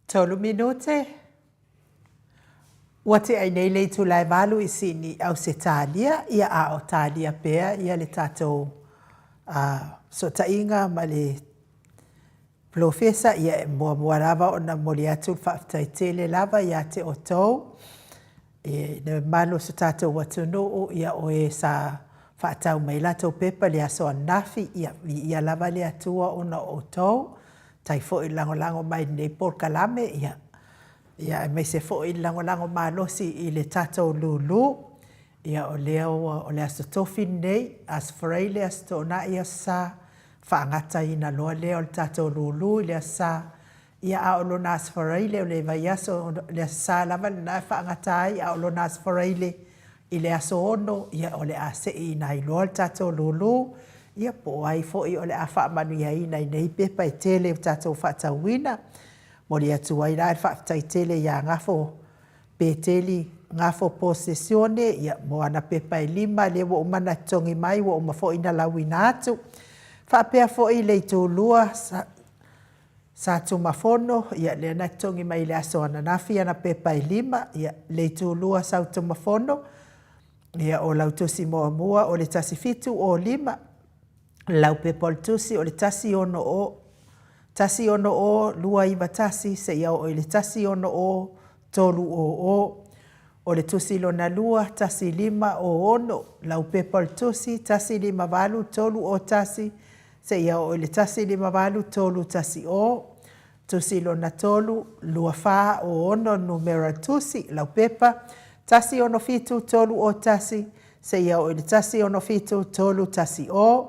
Tolu minute. Ua tea ai nei le itula e valu i Sini, Ausetalia, ia a o talia pea ia le tatou fesootaiga ma le Polofesa, ia e muamua lava ona momoli atu le faafetai tele lava ia te outou i le mamalu o si o tatou atunuu, ia o e sa faatau mai latou pepa i le aso ananafi, ia viia lava le Atua ona o outou, faafetai foi le lagolago mai i lenei polokalame, ia ia aemaise foi le lagolago malosi i le tatou lulu. Ia o lea ua o le Aso Tofi lenei, Aso Faraile, Aso Toonai, Aso Sa, faagataina loa lea o le tatou lulu i le Aso Sa, ia a o lona Aso Faraile o le vaiaso, le Aso Sa lava lena e faagata ai, a o lona Aso Faraile i le aso 6, ia o le a seiina ai loa le tatou lulu, ia po o ai foi o le a faamanuiaina i nei pepa e tele ua tatou faatauina. Momoli atu ai la le faafetai tele ia Gafo Peteli Gafo Posesione, ia, mo ana pepa e lima lea ua uma ona totogi mai, ua uma foi ona lauina atu. Faapea foi le itulua Satumafono, ia, lea na totogi mai i le aso ananafi ana pepa e lima, ia, le itulua Sautumafono, ia, o lau tusi muamua o le 1705, lau pepa o le tusi o le 160, 160291 seia oo i le 160300. O le tusi lona lua, 1506, lau pepa o le tusi, 158301 seia oo i le 158310. Tusi lona tolu, 2406 numera o le tusi, lau pepa, 167301 seia oo i le 167310.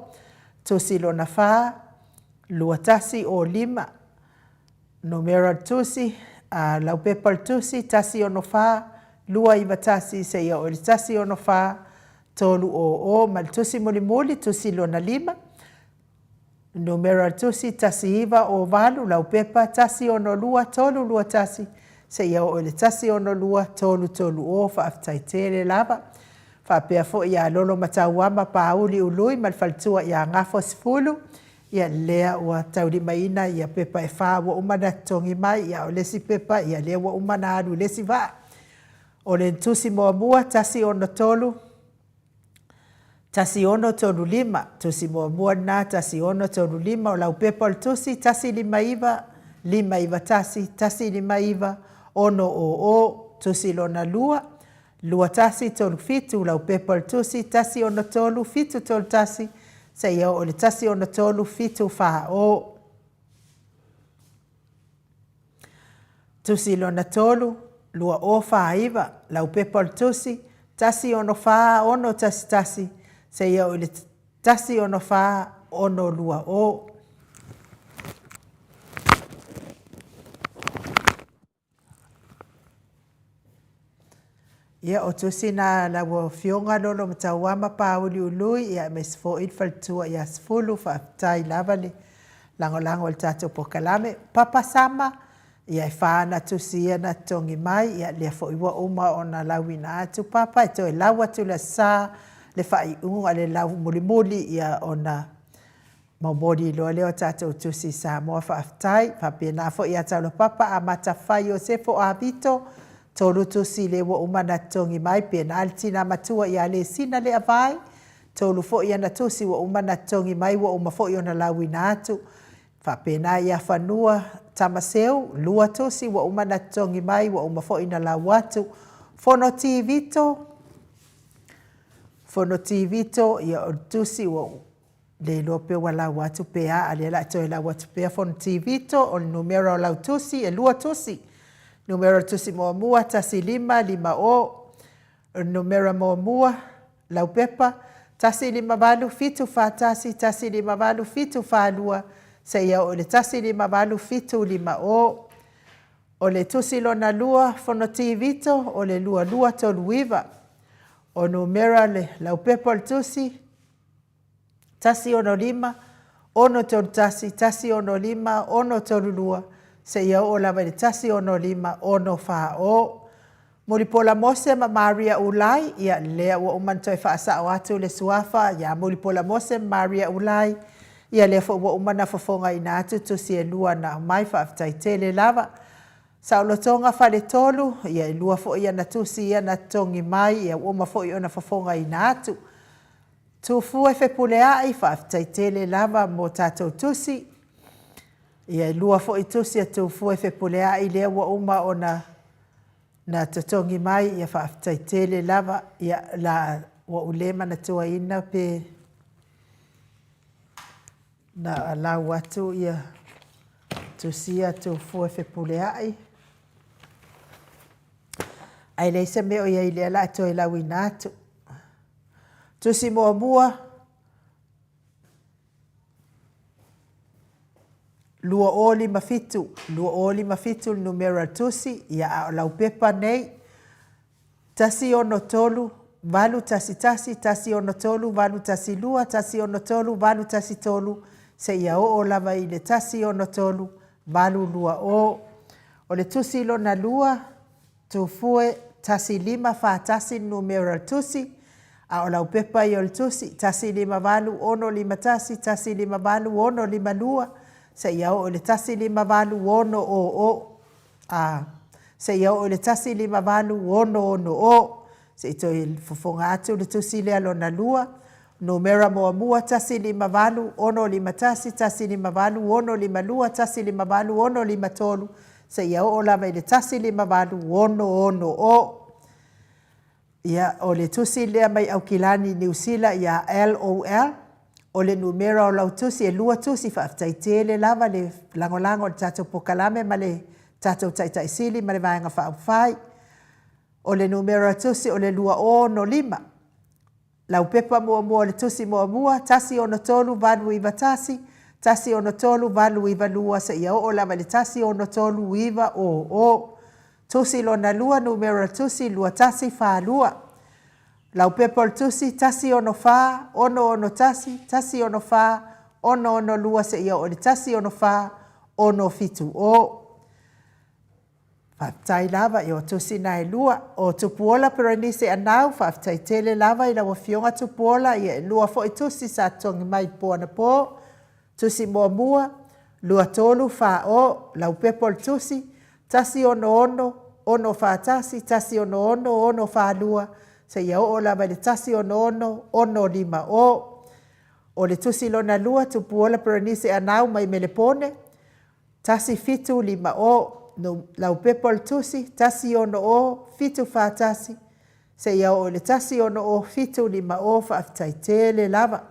Tusi lona fa, 2105, numera o le tusi, a, laupepa o le tusi, 164 291 seia oo i le 164 300, ma le tusi mulimuli, tusi lona lima, numera o le tusi, 1908, laupepa, 162 321 seia oo i le 162 330. Faafetai tele lava. Faapea foi ia Lolomatauama Pauli Ului ma le faletua ia Gafo Sefulu, ia lea ua taulimaina ia pepa e fa ua uma ona totogi mai, ia o le isi pepa ia lea ua uma ona alu i le isi vaa. O le tusi muamua 163 1635, tusi muamua lena 1635, o lau pepa o le tusi 159 591 159 600, tusi lona lua 2137, lau pepa o le tusi 163 731 seia oo i le 163 740. Tusi lona tolu, 2049, lau pepa o le tusi 1646 11 seia oo i le 1646 20. Ia, o tusi na lau Afioga Lolomatauama Pāuliului, ia aemaise foi le faletua ia Sefulu, faafetai lava le lagolago i le tatou polokalame. Papa Sama, ia e fa ana tusi ia na totogi mai, ia lea foi ua uma ona lauina atu Papa, e toe lau atu le Aso Sa le faaiuga, le lau mulimuli, ia ona Momoli loa lea o tatou tusi Samoa faafetai. Faapena foi ia Taulapapa Amata Fai Iosefo Avito, tolu tusi lea ua uma ona totogi mai, pena le tina matua ia Lesina Leavai, tolu foi ana tusi ua uma ona totogi mai ua uma foi ona lauina atu. Faapena ia Fanua Tamaseu, lua tusi ua uma ona totogi mai ua uma foi ona lau atu. Fonoti Vito, Fonoti Vito, ia o le tusi ua Le iloa pe ua lau atu pe a, a lea la e toe lau atu pea Fonoti Vito, o le numera o lau tusi, e lua tusi. Numera o le tusi muamua, 1550. O le numera muamua, lau pepa, 158 741, 158 742, seia oo i le 158 750. O le tusi lona lua, Fonoti Vito, o le 2239. O numera le lau pepa o le tusi, 165, 631, 165, 632, seia oo lava i le 165, 640. Mulipola Mose ma Maria Ulai, ia lea ua uma ona toe faasao atu le suafa ia Mulipola Mose ma Maria Ulai, ia lea foi ua uma ona fofogaina atu tusi e lua na aumai, faafetai tele lava. Saolotoga Faletolu, ia e lua foi ana tusi ia na totogi mai, ia ua uma foi ona fofogaina atu. Tufue Fepuleai, faafetai tele lava mo tatou tusi. Ia e lua foi tusi a Tufue Fepuleai lea ua uma ona na totogi mai, ia faafetai tele lava. Ia la ua ou le manatuaina pe na lau atu ia tusi ia a Tufue Fepuleai. Ae leai se mea o i ai lea la a toe lauina atu. Tusi muamua, 2057, 2057 le numera o le tusi, ia a o lau pepa nei, 163 811, 163 812, 163 813, seia oo lava i le 163 820. O le tusi lona lua, Tufue 1541 le numera o le tusi, a o lau pepa ia o le tusi, 158 651, 158 652, seia oo i le 158 600, a, seia oo i le 158 660. Se i toe fofoga atu le tusi lea lona lua, numera muamua 158 651, 158 652, 158 653, seia oo lava i le 158 660. Ia, o le tusi lea mai Aukilani, Niu Sila ia LOL. O le numera o lau tusi, e lua tusi, faafetai tele lava le lagolago i le tatou pokalame ma le tatou Taitai Sili ma le Vaega Faaupufai. O le numera o tusi o le 265. Lau pepa muamua o le tusi muamua, 163 891, 163 892 seia oo lava i le 163 900. Tusi lona lua, numera o le tusi, 2142. Lau pepa o le tusi, 164 661, 164 662 seia oo i le 164 670. Faafetai lava i o tusi na e lua. O Tupuola Perenise Anau, faafetai tele lava i lau Afioga Tupuola, ia e lua foi tusi sa totogi mai i le po anapo. Tusi muamua, 23 4 o, laupepa o le tusi, 166 641, 166 642, seia oo lava i le 166 650. O le tusi lona lua, Tupuola Perenise Anau mai Melepone, 1750, no laupepa o le tusi, 160 741, seia oo i le 160 750, faafetai tele lava.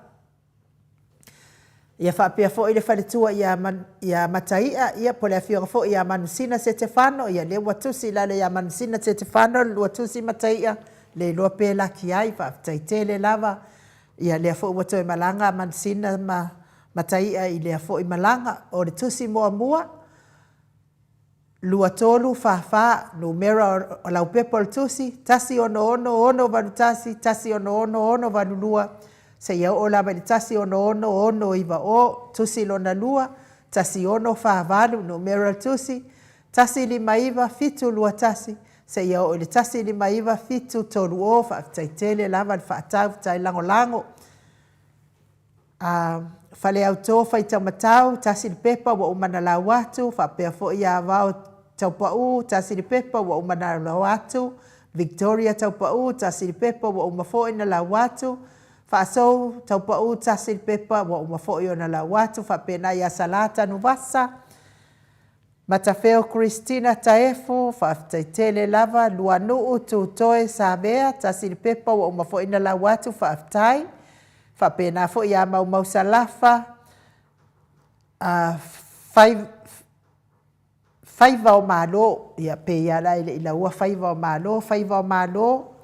Ia faapea foi le faletua ia, ia Mataia, ia po le afioga foi ia Manusina Setefano, ia lea ua tusi i lalo ia Manusina Setefano le lua tusi Mataia, le iloa pe laki ai, faafetai tele lava. Ia lea foi ua toe malaga a Manusina ma Mataia i lea foi malaga. O le tusi muamua, 2344, numera o laupepa o le tusi, 166 681, 166 682, seia oo lava i le 166 690. Tusi lona lua, 1648, numera o le tusi, 159 721, seia oo i le 159 730. Faafetai tele lava le faatau, faafetai lagolago. A Faleautō Faitaumatau, tasi le pepa ua uma na lau atu, faapea foi ia Vao Taupaū, tasi le pepa ua uma na lau atu, Victoria Taupaū, tasi le pepa ua uma foi na lau atu, Faasou Taupaū, tasi le pepa ua uma foi ona lau atu, faapena ia Salā Tanuvasa, Matafeo Christina Taefu, faafetai tele lava, Luanuu Tutoe Savea, tasi le pepa ua uma foi na lau atu, faafetai. Faapena foi ia Maumau Salafa, a Faiva o Malo, ia pei lava la e le i laua Faiva o Malo, Faiva o Malo,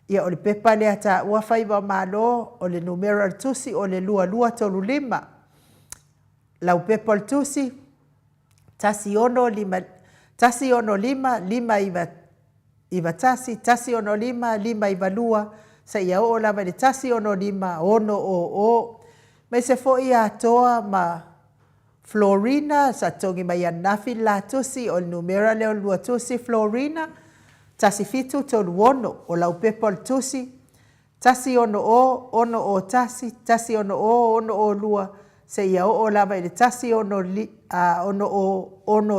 ia o le pepa lea taua Faiva o Malo, o le numera o le tusi o le 2235. Laupepa o le tusi, 165 165 591, 165 592, seia oo lava i le 165 600. Aemaise foi Atoa ma Florina, sa totogi mai ananafi le la tusi, o le numera lea o le lua tusi Florina, 1736. O laupepa o le tusi, 160 601, 160 602, seia oo lava i le 160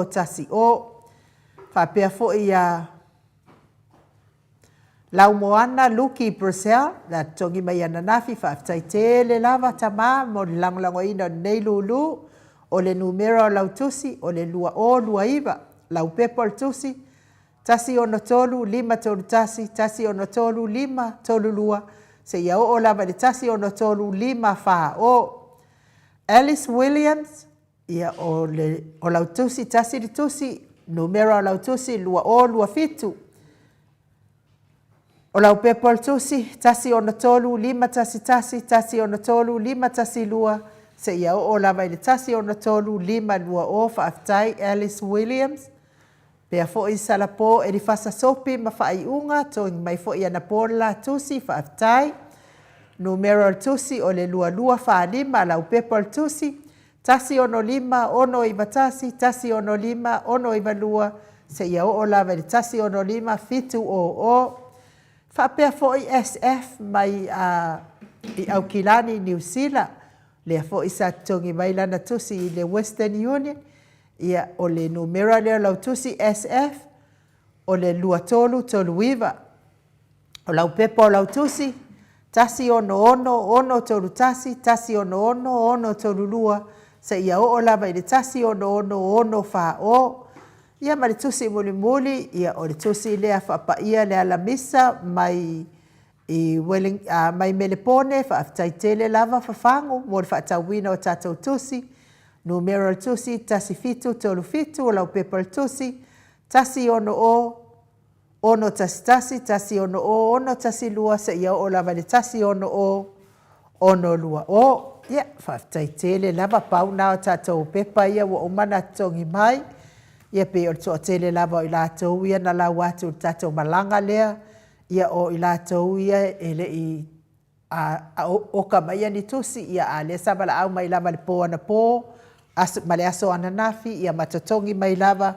610. Faapea foi ia Laumoana Luki Brusell na totogi mai ananafi, faafetai tele lava tama mo le lagolagoina o lenei lulu. O le numera o lau tusi o le 2029, lau pepa o le tusi 163 531 163 532 seia oo lava i le 163 540. Alice Williams, ia o le o lau tusi tasi le tusi, numera o lau tusi 2027. O lau pepa o le tusi 163 511 163 512 seia oo lava i le 163 520. Faafetai Alice Williams. Pea foi Salapo Elifasa Sopi ma faaiuga togi mai foi anapo le la tusi. Faafetai. Numera o le tusi o le 2245, lau pepa o le tusi 165 691 165 692 seia oo lava i le 165 700. Faapea foi SF mai i Aukilani, Niu Sila, lea foi sa totogi mai lana tusi i le Western Union. Ia, o le numera lea o lau tusi SF o le 2339. O lau pepa o lau tusi, 166 631 166 632 seia oo lava i le 166 640. Ia ma le tusi mulimuli, ia o le tusi lea faapaia le alamisa mai i Welling, mai Melepone, faafetai tele lava Fafagu mo le faatauina o tatou tusi. Numera o le tusi 1737, o lau pepa o le tusi 160 611 160 612 seia oo lava i le 160 620. Ia, faafetai tele lava, pau na o tatou pepa ia ua uma ona totogi mai. Ia pei o le toatele lava o i latou ia na lau atu i le tatou malaga lea, ia o i latou ia e le i a oka mai ia ni tusi, ia a lea sa valaau mai lava i le po anapo aso, ma le aso ananafi, ia ma totogi mai lava,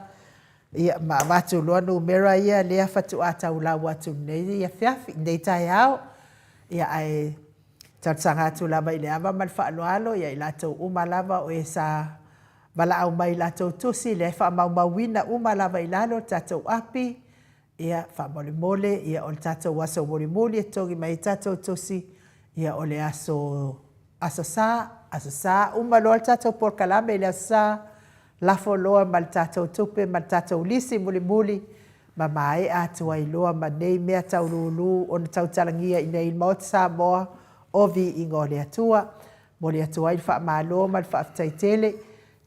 ia ma avatu loa numera ia lea faatoa taulau atu i lenei afiafi, lenei taeao. Ia ae talosaga atu lava i le ava ma le faaaloalo ia i latou uma lava o e sa valaau mai i latou tusi, lea e faamaumauina uma lava i lalo le tatou api. Ia, faamolemole, ia o le tatou aso mulimuli e totogi mai ai tatou tusi, ia o le aso, Aso Sa, Aso Sa, uma loa le tatou polokalame i le Aso Sa, lafo loa ma le tatou tupe ma le tatou lisi mulimuli, ma maea atu ai loa ma nei mea tau lulu ona tautalagia i inei i le Maota Samoa o Viiga o le Atua. Momoli atu ai le faamalo ma le faafetai tele.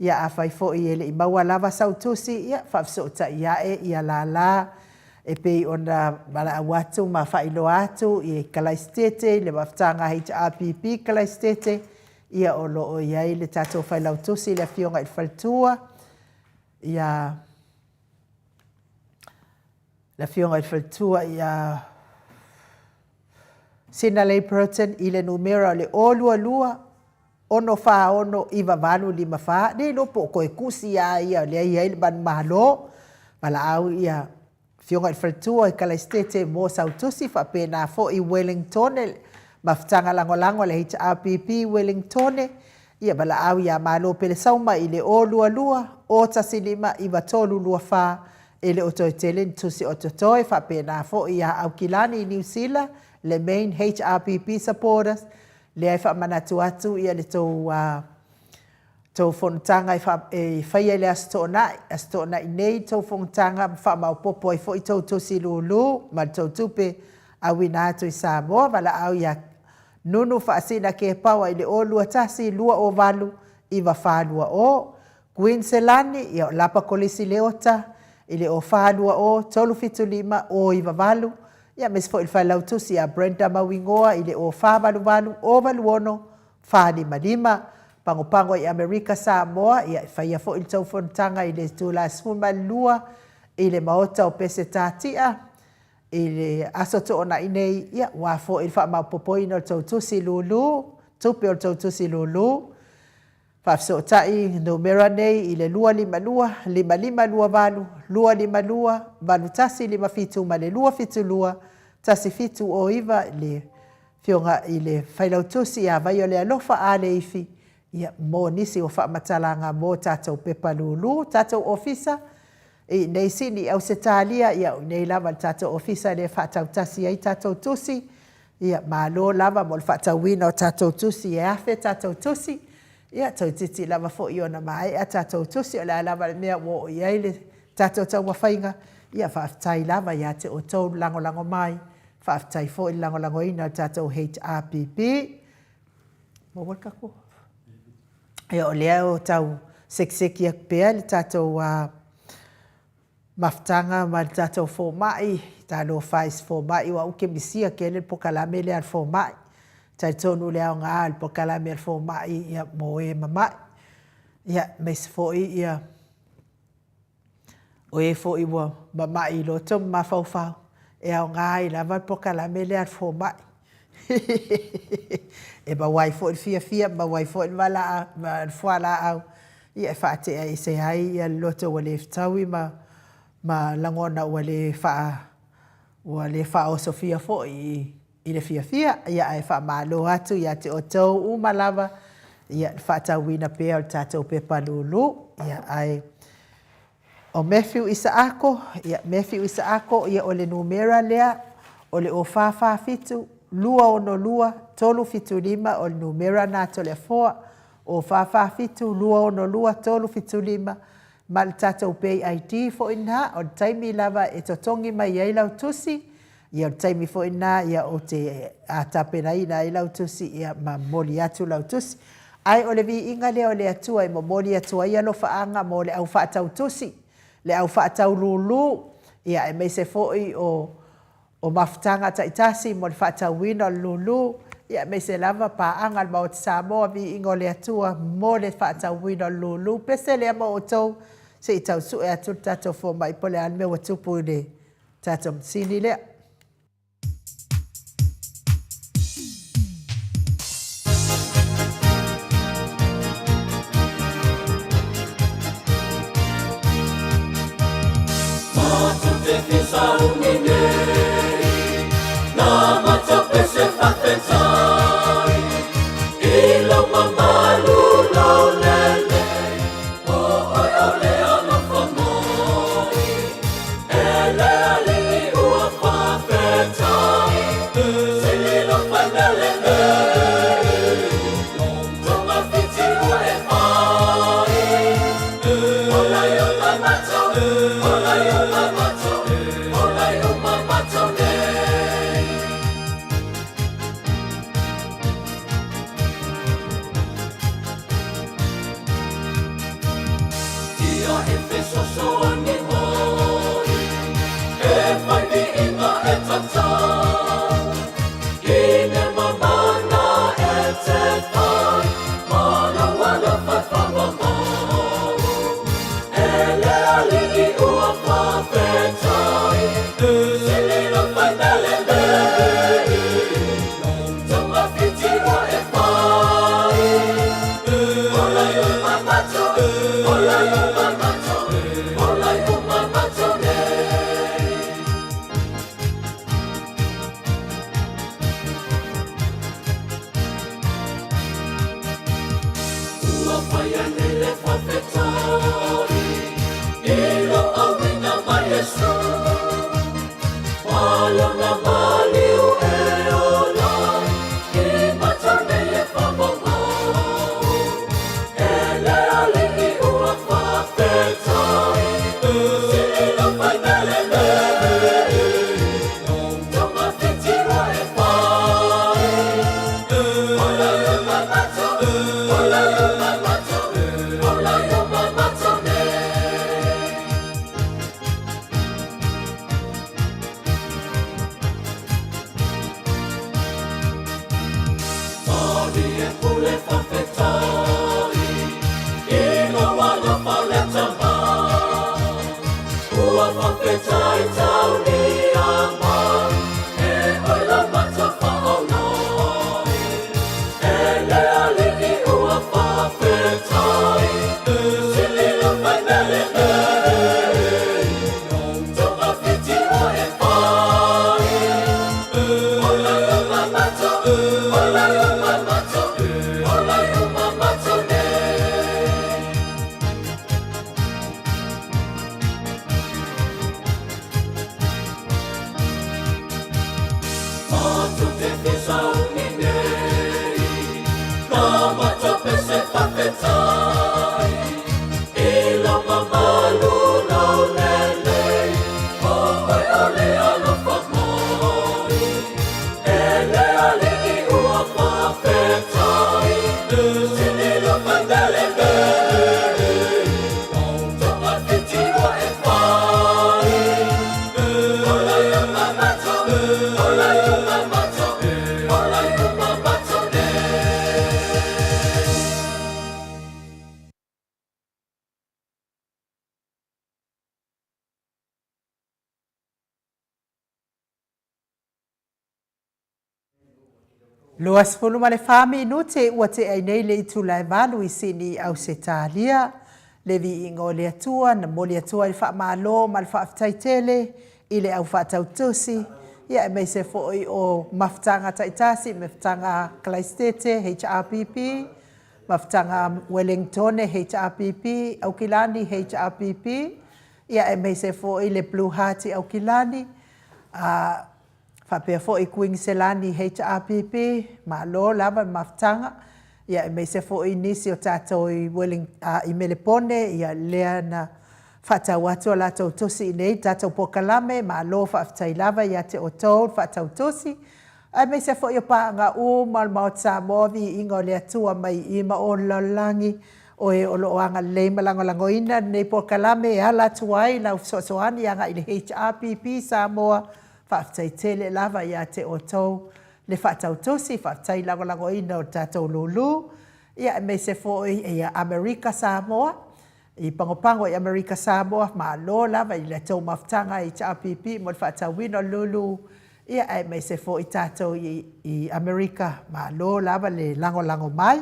Ia afai foi e le i maua lava sau tusi, ia faafesootai ae ia lala e pei ona valaau atu ma faailoa atu i Kalaisitete, i le mafutaga HRPP Kalaisitete, ia o lo o i ai le tatou failautusi le Afioga i le Faletua, ia le Afioga i le Faletua ia Sinalei Burton i le numera o le 022 646 9854, le iloa po o toe tusi lava ia lea e i ai le manumalo, valaau ia Afioga i le Faletua i Kalaisitete mo sau tusi, faapena foi Wellingtone, Mafutaga Lagolago a le HRPP Wellingtone, ia valaau ia Malo Pelesauma i le 022 015 9324, e le o toe tele ni tusi o totoe, faapena foi ia Aukilani i Niu Sila, le main HRPP supporters, lea e faamanatu atu ia le tou tou fonotaga e faia i le Aso Toonai, Aso Toonai nei le tou fonotaga ma faamaopoopo ai foi tou tusi lulu ma le tou tupe auina atu i Samoa. Valaau ia Nunu Faasina Kepawa i le 021 208 9420. Queen Selani, ia o Lapa Kolisi Leota i le 0420 375 098. Ia aemaise foi le Failautusi ia Brenda Mauigoa i le 0488 086 455. Pagopago i Amerika Samoa, ia e faia foi le tou fonotaga i le itula 12 i le Maota o Pesetatia i le Aso Toonai nei, ia aua foi le faamaopoopoina o le tou tusi lulu, tupe o le tou tusi lulu. Faafesootai numera nei i le 252 5528 252 8157 ma le 272 1709 i le Afioga i le Failautusi ia Vaiolealofa Aleifi, ia, mo nisi o faamatalaga mo tatou pepa lulu, tatou ofisa. I inei Sini i Ausetalia, ia o inei lava i le tatou ofisa lea e faatautasi ai tatou tusi. Ia, malo lava mo le faatauina o tatou tusi e 1000 tatou tusi. Ia, toeitiiti lava foi ona maea tatou tusi, o le a lava le mea ua oo i ai le tatou taumafaiga. Ia, faafetai lava ia te outou le lagolago mai, faafetai foi le lagolagoina o le tatou HRPP. Maua le tatou... Ia, o lea o tau sekiseki atu pea le tatou mafutaga ma le tatou fomai. Talofa e i si fomai, aua ou te misia tele le polokalame lea a le fomai. E talitonu i le aoga o le polokalame a le fomai ia, mo e mamai, ia, aemaise foi ia, o e foi ua mamai i loto ma mafaufau, e aoga ai lava le polokalame lea a le fomai. E maua ai foi le fiafia, maua ai foi le fualaau e faatea ese ai le loto ua le fetaui ma ma lagona ua le faa ua le faaosofia foi i le fiafia. Ia ae faamalo atu ia te outou uma lava ia le faatauina pea o le tatou pepa lulu. Ia ae o Matthew Isaako, ia Matthew Isaako, ia o le numera lea o le 0447 262 375 o le numera na a Toleafoa, 0447 262 375 ma le tatou Pay ID foi lena, o le taimi lava e totogi mai ai lau tusi, ia o le taimi foi lena ia ou te tapenaina ai lau tusi ia ma momoli atu lau tusi. Ae o le viiga lea o le Atua e momoli atu ai alofaaga mo le au faatau tusi, le au faatau lulu, ia aemaise foi o o mafutaga taitasi mo le faatauina o le lulu, ia aemaise lava paaga a le Maota Samoa, viiga o le Atua mo le faatauina o le lulu. Pese lea ma outou se i tau sue atu le tatou fomai po o le a le mea ua tupu i le tatou masini lea. 24 minute ua tea ai nei le itula e valu i Sini, Ausetalia. Le viiga o le Atua na momoli atu ai le faamalo ma le faafetai tele i le au faatautusi, ia aemaise foi o mafutaga taitasi, mafutaga Kalaisitete, HRPP, mafutaga Ueligitone, HRPP, Aukilani, HRPP, ia aemaise foi le Blue Heart i Aukilani, a faapea foi Kuiniselani HRPP, malo lava le mafutaga, ia aemaise foi nisi o tatou i Welling, i Melepone, ia lea na faatau atu a latou tusi i inei i le tatou polokalame, malo faafetai lava ia te outou le faatau tusi, aemaise foi o paaga uma o le Maota Samoa, viiga o le Atua mai i ma o le lalolagi, o e o lo o agalelei ma lagolagoina lenei polokalame e ala atu ai lau fesoasoani agai i le HRPP Samoa. Faafetai tele lava ia te outou le faatautusi, faafetai lagolagoina o le tatou lulu, ia aemaise foi ia Amerika Samoa, i Pagopago i Amerika Samoa, malo lava i la outou mafutaga HRPP mo le faatauina o le lulu, ia aemaise foi tatou i Amerika, malo lava le lagolago mai.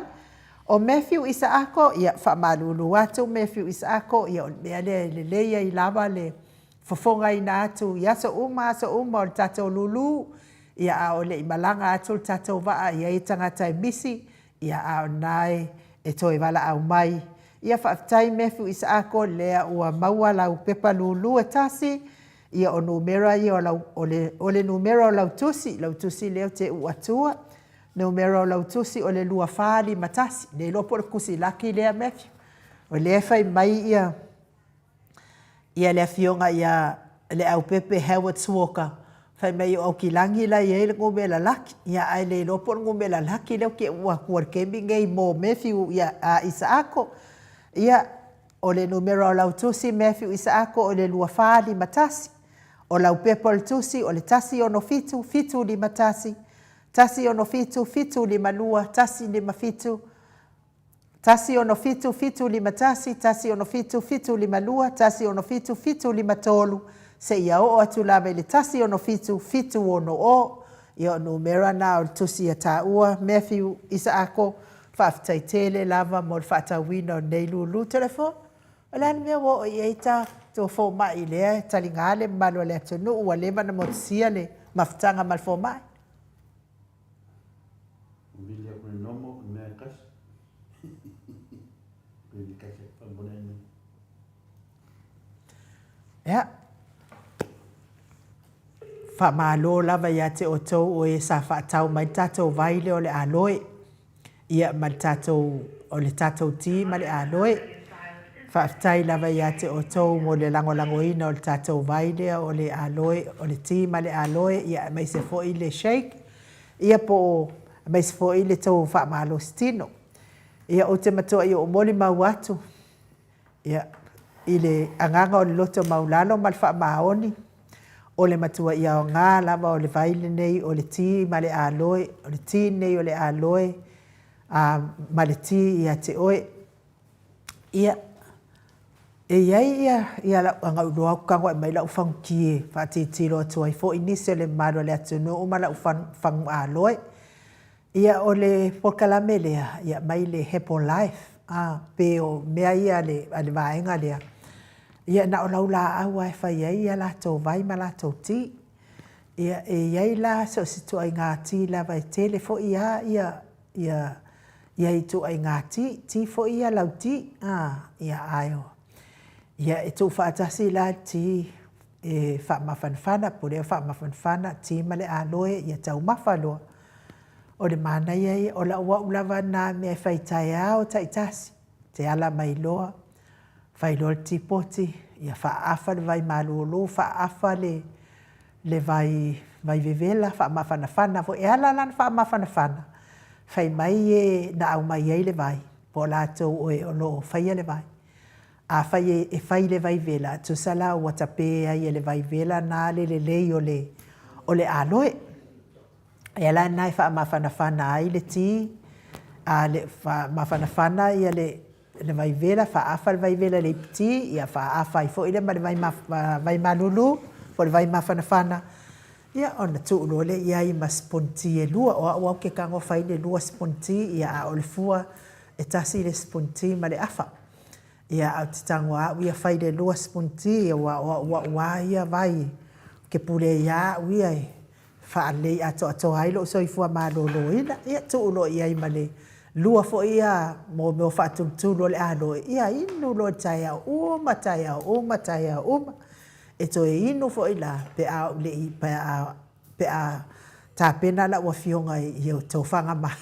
O Matthew Isaako, ia faamalulu atu Matthew Isaako, ia o le mea lea e lelei ai lava le fofogaina atu i aso uma aso uma o le tatou lulu, ia a o le i malaga atu le tatou vaa e i ai tagata e misi, ia a o lena e toe valaau mai. Ia faafetai Matthew Isaako lea ua maua lau pepa lulu e tasi, ia o numera ia o lau, o le, o le numera o lau tusi, lau tusi lea ou te uu atua, numera o lau tusi o le 2451. Le iloa po o le tusi laki lea Matthew. O lea e fai mai ia ia le afioga ia Leaupepe Howard Walker, fai mai o Aukilagi la e i ai le numera laki, ia ae le iloa po o le numera laki lea ou te uu atua i le taimi lenei mo Matthew ia Isaako. Ia, o le numera o lau tusi Matthew Isaako o le 2451. O lau pepa o le tusi o le 167 751 167 752 157 167 751 167 752 167 753 seia oo atu lava i le 167 760. Ia o numera na o le tusi a taua Matthew Isaako, faafetai tele lava mo le faatauina o lenei lulu telefoni. O le a le mea ua oo i ai ta tou fomai lea e taliga le mamalu o le atunuu ua leva ona motusia le mafutaga ma le fomai? Vili aku le nomo, le mea e kasi. Vili kasi aku faamolemole ai nei. Ia. Faamalo lava ia te outou o e sa faatau mai le tatou vai lea o le aloe. Ia ma le tatou, o le tatou ti ma le aloe. Faafetai lava ia te outou mo le lagolagoina o le tatou vai lea o le aloe, o le ti ma le aloe, ia aemaise foi le shake, ia po o, aemaise foi le tou faamalositino. Ia ou te matuai ou molimau atu, Ia, i le agaga o le loto maulalo ma le faamaoni, o le matuai aoga lava o le vai lenei o le ti ma le aloe, o le ti lenei o le aloe a, ma le ti ia te oe. Ia, e i ai ia, ia lau, ana ou iloa ou te tago ae mai lau faguti e faatilotilo atu ai foi nisi o le mamalu o le atunuu ma lau fagu aloe. Ia, o le polokalame lea, ia, mai le Herbalife, a, pe o mea ia a le, a le vaega lea, ia, na o laulaau lava e fai ai a latou vai ma latou ti. Ia, e i ai la so o se ituaiga ti lava e tele foi lava ia, ia, ia ituaiga ti, ti foi ia lauti, a, ia, ae o, ia, e tuufaatasi la le ti e faamafanafana, pulea faamafanafana, ti ma le aloe, ia taumafa loa. O le manaia ia, o lau au lava na mea e fai taeao taitasi, te ala mai loa, fai loa le tipoti, ia faaafa le vai malulu, faaafa le, le vai, vai vevela, faamafanafana foi. E ala la ona faamafanafana, fai mai e na aumai ai le vai, po o latou oe o lo o faia le vai. Afai e fai i le vai vela, tusa la ua tape ai e le vai vela na le lelei o le, o le aloe. E ala lena e faamafanafana ai le ti, a le faamafanafana ia le, le vai vela, faaafa le vai vela i le iputi, ia faaafa ai foi lea ma le vai, vai malulu, po o le vai mafanafana. Ia, ona tuu loa lea i ai ma siponiti e lua. O au lava ou te tago fai le lua siponiti, ia a o le fua e tasi le siponiti ma le afa. Ia, ae ou te tago lava au ia fai le lua siponiti, aua o au lava ia vai ou te pule ai lava au ia e faalelei atoatoa ai lou soifua maloloina. Ia, tuu loa i ai ma le lua foi ia mea o faatulutulu o le aloe, ia inu loa i le taeao uma, taeao uma, taeao uma. E toe inu foi la pe a ou le i, pe a, pe a tapena lau afioga i tofaga mai.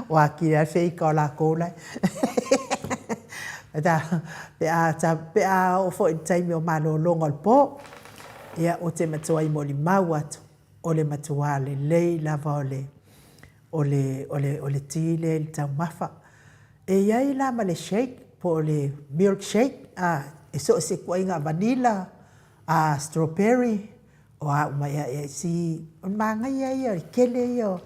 Ua atili ai le feika o lakou la e. Pe a, pe a oo foi i le taimi o malologa o le po, ia ou te matuai molimau atu, o le matua lelei lava o le, o le, o le, o le ti lea i le taumafa. E i ai la ma le shake po o le milk shake, a, e so o se ituaiga vanilla, a, strawberry, o a uma ea ea si, o le manaia ia, o le tele ia o,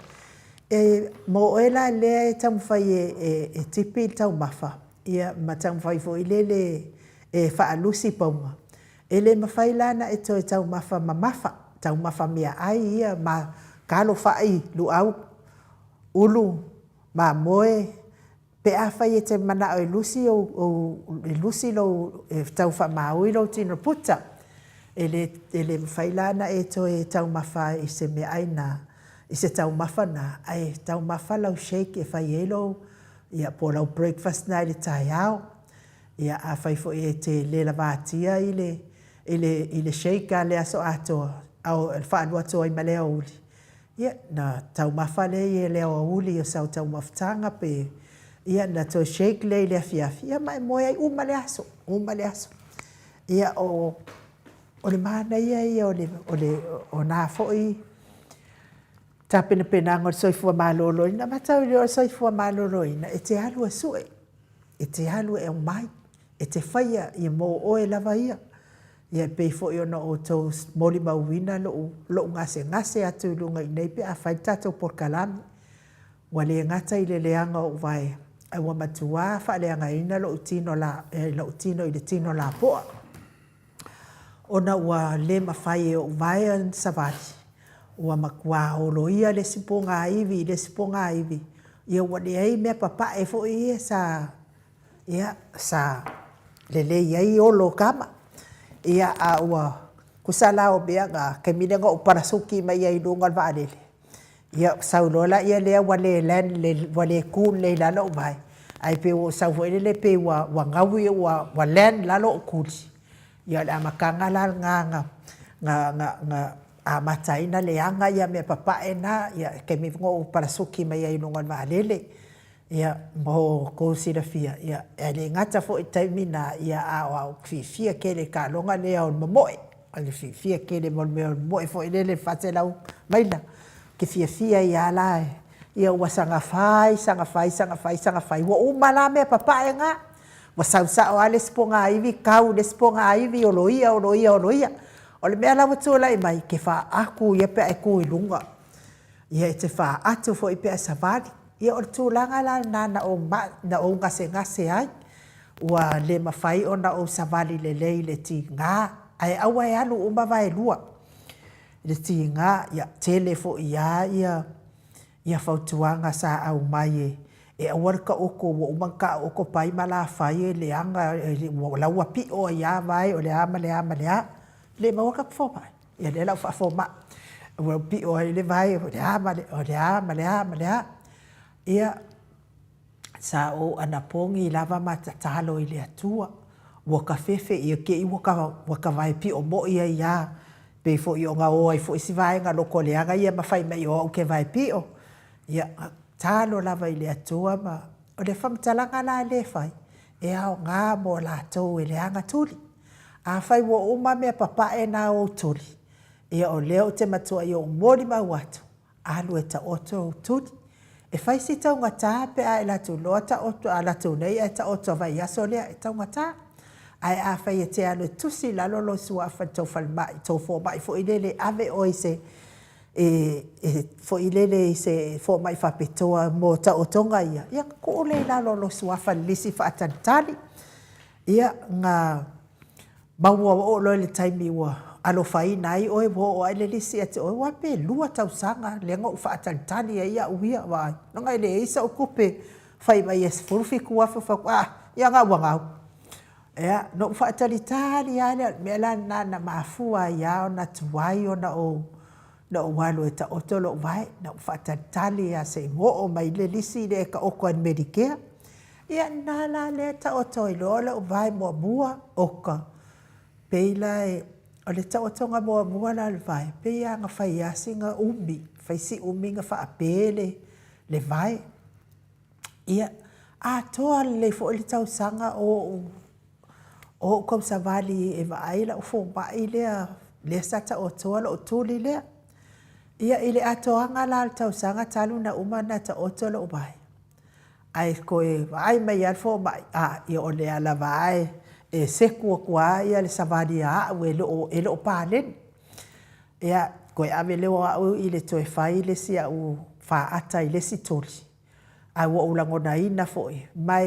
e, mo oe la lea e taumafai e, e, e tipi le taumafa, ia ma taumafai foi lele e faalusi pauga, e le mafai la ona e toe taumafa mamafa, taumafa meaai ia ma talo, fai, luau, ulu, mamoe, pe afai e te manao e lusi ou, ou, e lusi lou, e tau faamaui lou tino puta, e le, e le mafai la ona e toe taumafa i se meaai na, i se taumafa na, ae taumafa lau shake e fai ai lou, ia po o lau breakfast na i le taeao. Ia afai foi e te le lavatia i le, i le, i le shake a le aso atoa, a o le faalua atu ai ma le aoauli, Ia, na taumafa lea i le aoauli o sau taumafataga pe, ia, na toe shake lea i le afiafi, ia ma e moe ai, uma le aso, uma le aso. Ia, o, o le manaia ia o le, o le, o na foi tapenapenaga o le soifua maloloina. Matau i le soifua maloloina, e te alu e sue, e te alu e aumai, e te faia ia mo oe lava ia. Ia e pei foi ona outou molimauina lou, lou gasegase atu i luga i inei pe a fai le tatou polokalame. Ua le gata i le leaga o ou vae, ae ua matuā faaleagaina lou tino la, lou tino i le tino lapoa. Ona ua le mafai e ou vae ona savali, ua matuā oloia le isi pogaivi i le isi pogaivi, ia ua leai mea papae foi ia sa Ia, sa lelei ai olo o tama. Ia, a ua tusa la o mea na, taimi lea na ou parasuki mai ai i luga o le vaalele, ia sau loa lea lea ua le land ua le tu lelei i lalo ou vae, ae pei ua ou sau foi lele pei ua gaui ua land i lalo ou tuli. Ia o le amataga la lena na na na amata ai ona leaga ia mea papae na, ia taimi foi na ou parasuki mai ai i luga o le vaalele. Ia, mo outou silafia, ia, e le gata foi i le taimi na, ia, a o au fiafia tele i taaloga lea o le momoe. O le fiafia tele mo le mea o le momoe foi lele i le 400 maila. Ou te fiafia ai lava la, ia ua saga fai, saga fai, saga fai, saga fai, ua uma la mea papae na. Ua sau sao lava le isi pogaivi, tau i le isi pogaivi, oloia, oloia, oloia. O le mea la ua tulai mai, e te faatu ia pe a e tu i luga. Ia e te faatu foi pe a savali. Ia o le tulaga la lena na ou ma, na ou gasegase ai, ua le mafai ona ou savali lelei i le tiga, ae aua e alu uma vaelua i le tiga, ia tele foi lava ia, ia fautuaga sa aumai e, e aua le taoto ua uma ona taooto pai ma lafai e leaga, o la ua pio ai lava vae o le a ma le a ma le a. Le maua le tatou fomai. Ia lea la ua faafomai, ua pio ai le vae o le a ma le, o le a ma le a ma le a. Ia, sa ou anapogi lava ma tatalo i le Atua, ua ta fefe ia te i ua ta, ua ta vae pio moi ai lava, pei foi ona o ai foi si vaega loto leaga ia ma fai mai o au ou te vae pio. Ia, tatalo lava i le Atua ma, o le faamatalaga la lea e fai, e aoga mo latou e leaga tuli. Afai ua uma mea papae na ou tuli, ia o lea ou te matuai ou molimau atu, alu e taoto ou tuli. E fai si taugata pe a e latou loa taoto, a latou nei ae taoto a vaiaso lea, e taugata. Ae afai e te alu e tusi i lalo lou suafa i le tou falemai, tou fomai foi lele e ave oe i se, e, e foi lele i se fomai faapitoa mo taotoga ia, ia ona tuu lea i lalo o lou suafa i le lisi faatalitali. Ia, na maua oo loa i le taimi ua alofaina ai oe ua oo ae le lisi ia te oe, aua pe lua tausaga lea na ou faatalitali ai au ia, vaai, leaga e leai sau tupe fai mai e $17,000, ou fai atu, a, ia na ua gau. Ia, na ou faatalitali lava lea, o le mea la lena na mafua ai lava ona tuai ona ou alu e taoto lou vae, na ou faatalitali lava se i oo mai le lisi lea e taoto ai i le Medicare. Ia lena la lea e taoto ai loa lou vae muamua, oka, pei la o le taotoga muamua la o le vae, pei lava na fai lava sina umi, fai si umi na faape le vae. Ia, atoa lelei foi le tausaga o ou o ou tausavali e vaai lau fomai lea, lea sa taotoa lou tuli lea. Ia, i le atoaga la o le tausaga talu ona uma ona taoto lou vae, ae toe vaai mai lava le fomai, a, ia o lea lava a e seku atu lava le savali a au e le o paleni. Ia, toe ave lea o au i le toe fai le isi au faata i le isi tuli, ae ua ou lagonaina foi, ma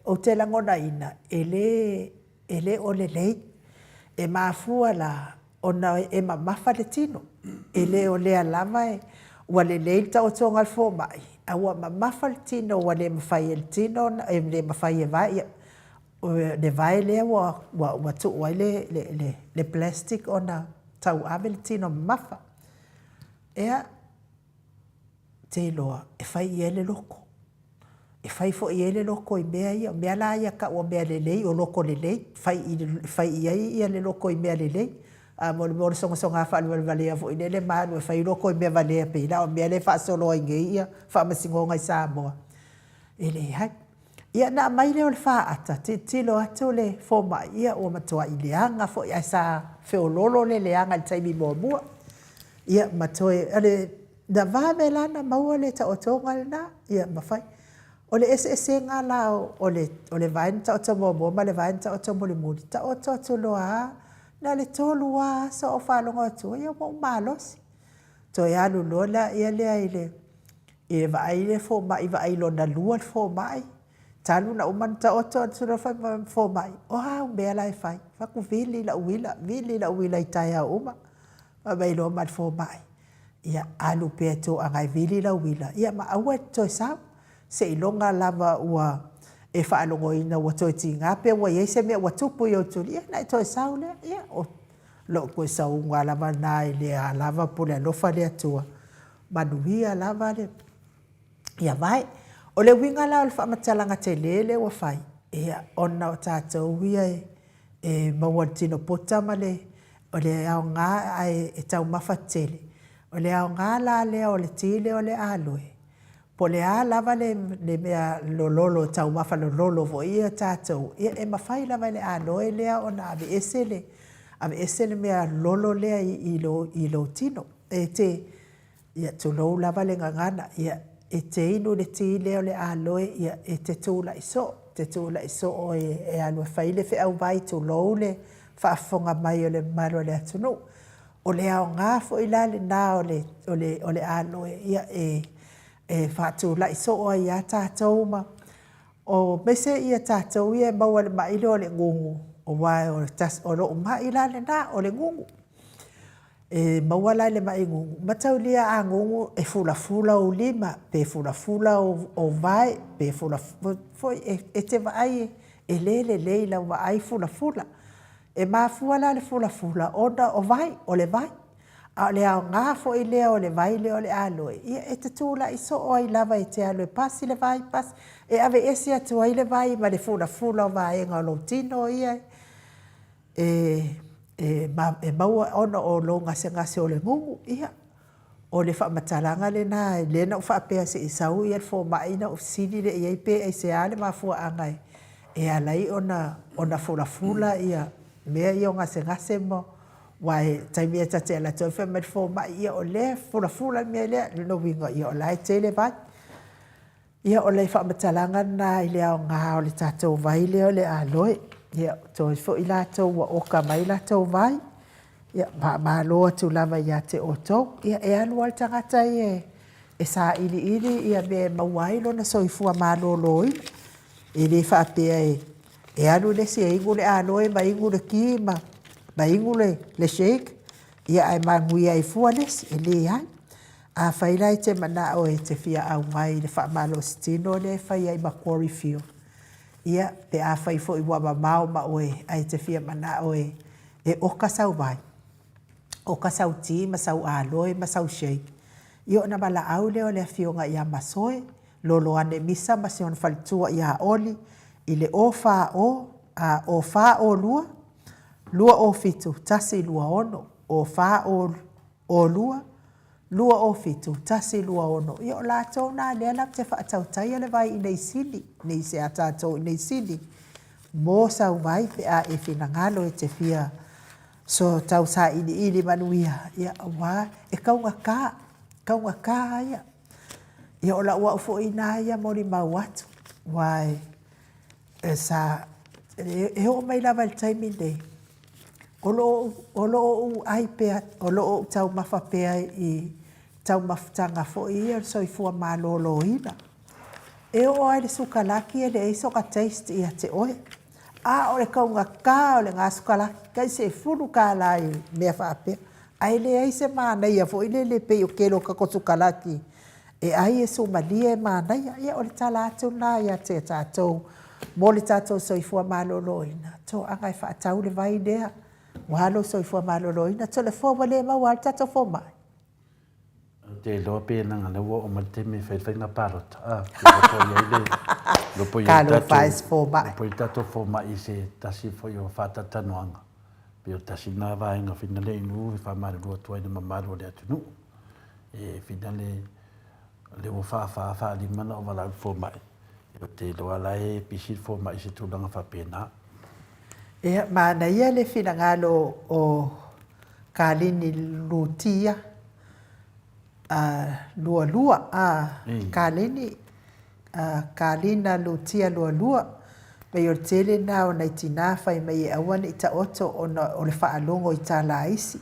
ou te lagonaina e le e le o lelei. E mafua la ona e mamafa le tino, e le o lea lava ua lelei le taotoga a le fomai, ae ua mamafa le tino ua le mafai e le tino ona, e le mafai e vae, le vae lea ua tuu ai le plastic ona tauave le tino mamafa. Ia, ou te iloa e fai i ai le loto. E fai foi i ai le loto i mea ia, o mea la ia e tau o mea lelei, o loto lelei, e fai i ai le loto i mea lelei. A mo le mea o le sogasoga faavalevalea foi lele ma alu e fai loto i mea valea pei la o mea lea e faasolo ai nei faamasinoga i Samoa, e leai. Ia ona aumai lea o le faata, tilotilo atu le fomai, ia ua matuai leaga foi, ae sa feoloolo le leaga i le taimi muamua. Ia ma toe, na vave la ona maua le taotoga lena, ia ma fai. O le eseesega la o le vae na taoto muamua ma le vae na taoto mulimuli, taoto atu loa lava, na o le tolu lava aso ae ou faalogo atu ua ou malosi. Toe alu loa lea i le vaai le fomai, vaai lona lua le fomai, talu ona uma ona taoto atu loa fai mai le fomai, o a au mea la e fai? Ou fai atu, vili lau uila, vili lau uila i taeao uma. Fai mai loa ma le fomai, ia alu pea e toaga e vili lau uila, ia ma aua e te toe sau, seiloga lava ua e faalogoina ua toe tiga pe ua i ai se mea ua tupu i ou tuli, ia ona e toe sau lea. Ia, o lou toe sauga lava lena i lea lava pule alofa le Atua, manuia lava le vae. O le uiga la o le faamatalaga tele lea ua fai, ia, ona o tatou ia e maua i le tino poto ma le aoga ae taumafa tele. O le aoga la lea o le ti lea o le aloe, po o le a lava le mea lololo, taumafa lololo foi ia tatou, ia e mafai lava e le aloe lea ona aveese le, aveese le mea lolo lea i lou tino. E te, ia tulou lava le gagana, ia e te inu le ti lea o le aloe, ia e te tulai soo, e te tulai soo e alu e fai le feau vai, tulou le faafofoga mai a le mamalu o le atunuu. O le aoga foi la lena o le aloe, ia e faatulai soo ai lava tatou ma aemaise tatou ia e maua i le mai lea o le gugu, aua o lou mai la lena o le gugu. E maua la i le mai gugu, mataulia a gugu e fulafula ou lima, pe fulafula ou vae, pe fulafula foi, e te vaai e le lelei i lau vaai fulafula. E mafua la le fulafula ona o vai, o le vai. A o le aoga foi lea o le vai lea o le aloe, ia e te tulai soo ai lava e te alu e pasi le vai, pasi, e aveese atu ai le vai ma le fulafula o vaega o lou tino ia e maua ona o lou gasegase o le gugu. Ia, o le faamatalaga lena lea na ou faapea se i sau le fomai ona ou fesili lea i ai pe aisea le mafuaaga e ala ai ona fulafula mea ia o gasegase ma aua o le taimi ta te alu atu ai fai mai le fomai, ia o lea e fulafula le mea lea. O lona uiga o la e tele vai. Ia, o le faamatalaga lena i le aoga o le tatou vai lea o le aloe. Ia, toe foi latou ua oka mai latou vai, ia, faamalo atu lava ia te outou. Ia, e alu lava le tagata ia e sailiili mea e maua ai lona soifua maloloina. E le faapea e alu le isi e inu le aloe ma inu le ti ma inu le shake. Ia ae manuia ai fua le isi, e leai. Afai la e te manao e te fia auai i le faamalositino lea e fai ai Macquarie Field, ia, pe afai foi ua mamao ma oe ae e te fia manao e e oka sau vai, oka sau ti ma sau aloe ma sau shake, ia ona valaau lea o le Afioga ia Masoe Loloane Misa ma si ona faletua ia Oli i le 040 a 042 207 126, 042 207 126. Ia o latou na lea latou te faatautaia le vai i nei Sini, nei se a tatou i nei Sini, mo sau vai pe a e finagalo e te fia so tau sailiili manuia, ia aua e taugata, taugata ia. Ia o lau au foi na ia molimau atu, aua e sa, e oo mai lava i le taimi lenei, o lo o ou ai pea, o lo o ou taumafa pea i taumafataga foi ia o le soifua maloloina. E oo lava i le sukalaki e leai sona taste ia te oe. A o le taugata o le gasukalaki, tai $10 i mea faapea. Ae leai se manaia foi lele pei o le tele o tatou sukalaki e ai e sumalie e manaia. Ia o le tala atu lena ia te tatou mo le tatou soifua maloloina, toaga e faatau le vai lea aua lou soifua maloloina. Toleafoa ua le maua lava le tatou fomai. Ou te iloa pe leaga o lea ua oo mai le taimi e fai ai le faiga palota, a, iloa po o i ai le, iloa po o i ai le tatou, iloa po o i ai le tatou fomai i se tasi foi o faatalatalanoaga. Pei o le tasi lena vaega finale inu e faamalulu atu ai i le mamalu o le atunuu. E finale, o lea ua faafa, faalima ona ou valaau i le fomai, ou te iloa la e pisi le fomai i se tulaga faapena. Ia, manaia le finagalo o Kalini Lutia Lualua, a, Kalini, Kalina Lutia Lualua, pei o le tele lena o nai tina fai mai e aua ne i taoto ona o le faalogo i tala a isi,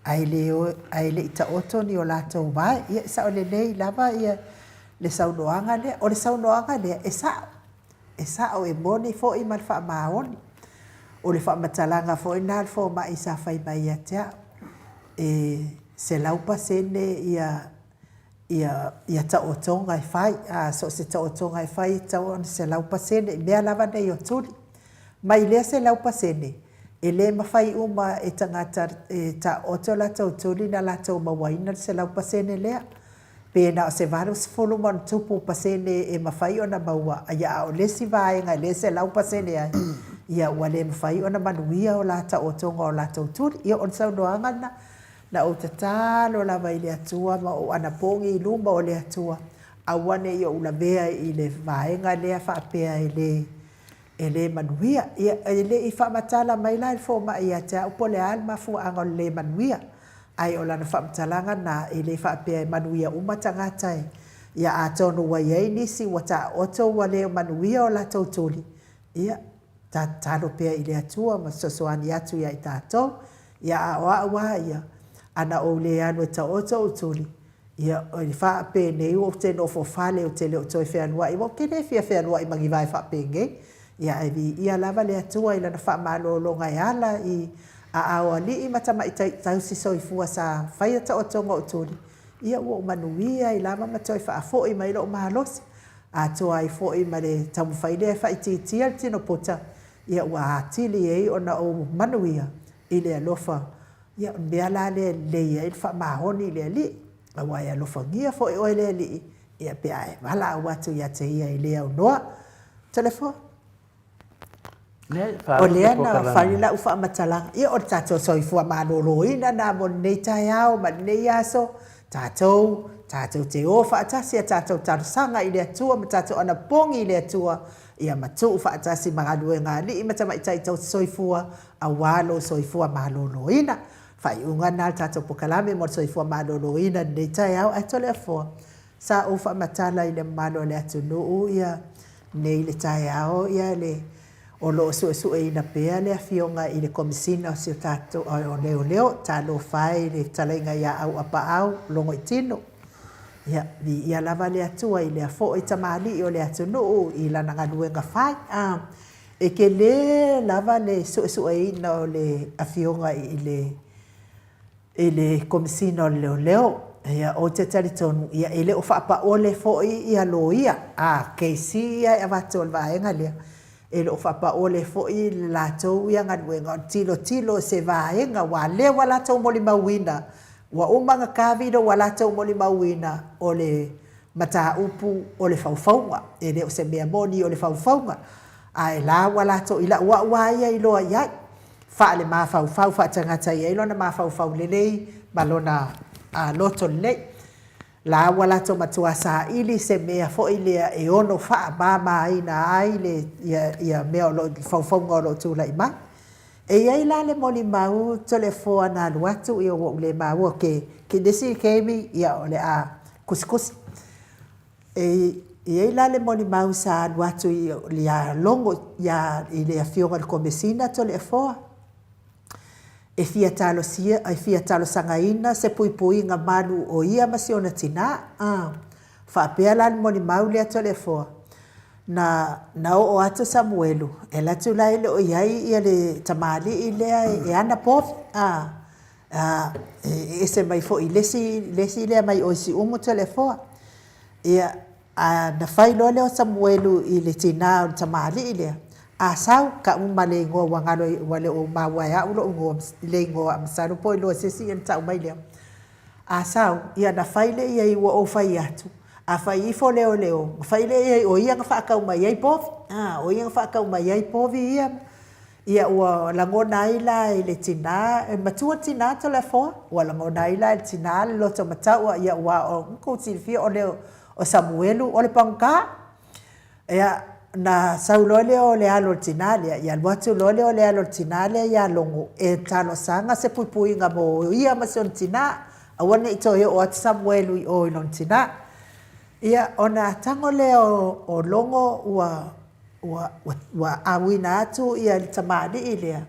ae le ae le i taoto ni o latou vae. Ia, e sao lelei lava ia le saunoaga lea. O le saunoaga lea, e sao, e sao, e moni foi ma le faamaoni. O le faamatalaga foi lena a le fomai sa fai mai ia te au, e 100% ia ia ia taotoga e fai. A so o se taotoga e fai e tatau ona 100% i mea lava nei o tuli. Mai lea 100%, e le mafai uma e tagata e taoto latou tuli na latou mauaina le 100% lea. Pe na o se 80+% e mafai ona maua, ia a o le isi vaega e le 100% ai, ia ua le mafai ona manuia o la taotoga o latou tuli. Ia o le saunoaga lena, na ou tatalo lava i le Atua ma ou anapogi i luma o le Atua, aua ne i ou lavea i le vaega lea faapea e le E le manuia. Ia, e le i faamatala mai la e le fomai ia te au po o le a le mafuaaga o le le manuia. Ae o lana faamatalaga lena, e le faapea e manuia uma tagata e. Ia atonu ua i ai nisi ua taoto ua le manuia o latou tuli, ia, ta tatalo pea i le Atua ma fesoasoani atu ia i tatou. Ia, a o au lava ia, ana ou le alu e taoto ou tuli, Ia, e faapenei ou te nofo fale ou te le o toe fealuai, aua ou te le fia fealuai ma ni vae faapenei. Ia, ae viia lava le Atua i Lana faamalologa e ala i aao alii ma tamaitai tausi soifua sa faia taotoga o tuli, ia ua ou manuia ai lava ma toe faafoi mai lou malosi, atoa ai foi ma le taumafai lea e faaitiitia le tino puta, ia ua atili ai ona ou manuia i le alofa Ia, o le mea la lea e lelei ai le faamaoni i le Alii, aua e alofagia foi oe e le Alii, ia pe a e valaau atu ia te Ia e le aunoa. Toleafoa. O lea na fai lau faamatalaga, ia o le tatou soifua maloloina lena mo lenei taeao ma lenei aso, tatou, tatou te o faatasi a tatou talosaga i le Atua ma tatou anapogi i le Atua, ia matuu faatasi ma galuega a alii ma tamaitai tausi soifua, aua lou soifua maloloina. Faaiuga lena a le tatou pokalame mo le soifua maloloina i lenei taeao ae Toleafoa, sa ou faamatala i le mamalu o le atunuu ia nei le taeao ia le o lo o suesueina pea le afioga i le Komesina o si o tatou o Leoleo, talofa e i le fetalaiga ia Auapaau Logoitino. Ia, viia lava le Atua i lea foi tamalii o le atunuu i lana galuega fai. E tele lava le suesueina o le Afioga i le. I le Komesina o le Leoleo, ia, ou te talitonu, ia, e le o faapaole foi ia loia, a, KC ia e avatu o le vaega lea, e le o faapaole foi le latou ia galuega o le tilotilo i se vaega aua o lea ua latou molimauina, ua uma ona ta vilo ua latou molimauina o le mataupu o le faufauga. E le o se mea moni o le faufauga, ae la ua latou, i lau au lava ia iloa i ai, faale-mafaufau, faatagata e i ai lona mafaufau lelei ma lona loto lelei. La ua latou matua saili se mea foi lea e ono faamamaina ai le, ia, ia mea o lo o, faufauga o lo o tulai mai. E i ai la le molimau Toleafoa na alu atu, ia ua ou le maua ke, ke le isi taimi, ia o le a tusitusi. E i ai la le molimau sa alu atu ia Logo ia, i le Afioga i le Komesina Toleafoa, e fia talosia, e fia talosagaina se puipuiga malu o ia ma si ona tina. A faapea la le molimau lea Toleafoa, na, na oo atu Samuelu, e alu atu la e le o i ai ia le tamalii lea e ana povi, a, a, e ese mai foi i le isi, le isi lea mai o i Siumu Toleafoa. Ia, a na fai loa lea o Samuelu i le tina o le tamalii lea, a sau, tau ma le igoa ua galo ua le o maua e au lou igoa, le igoa masalo po o iloa e se isi ona tau mai lea. A sau, ia na fai lea i ai, ua ou fai atu, a fai ifo leoleo, ona fai lea i ai o ia na faatau mai ai povi, a, o ia na faatau mai ai povi ia. Ia ua lagona ai la e le tina, e matua le tina Toleafoa, ua lagona ai la e le tina le loto mataua, ia aua o tou silafia o le o Samuelu o le pagota. Ia, na sau loa lea o le alo o le tina lea, ia alu atu loa lea o le alo o le tina lea ia Logo e talosaga se puipuiga mo ia ma si ona tina, aua ne i toe oo atu Samuelu i o i lona tina. Ia, ona tago lea o Logo ua ua, ua auina atu ia le tamalii lea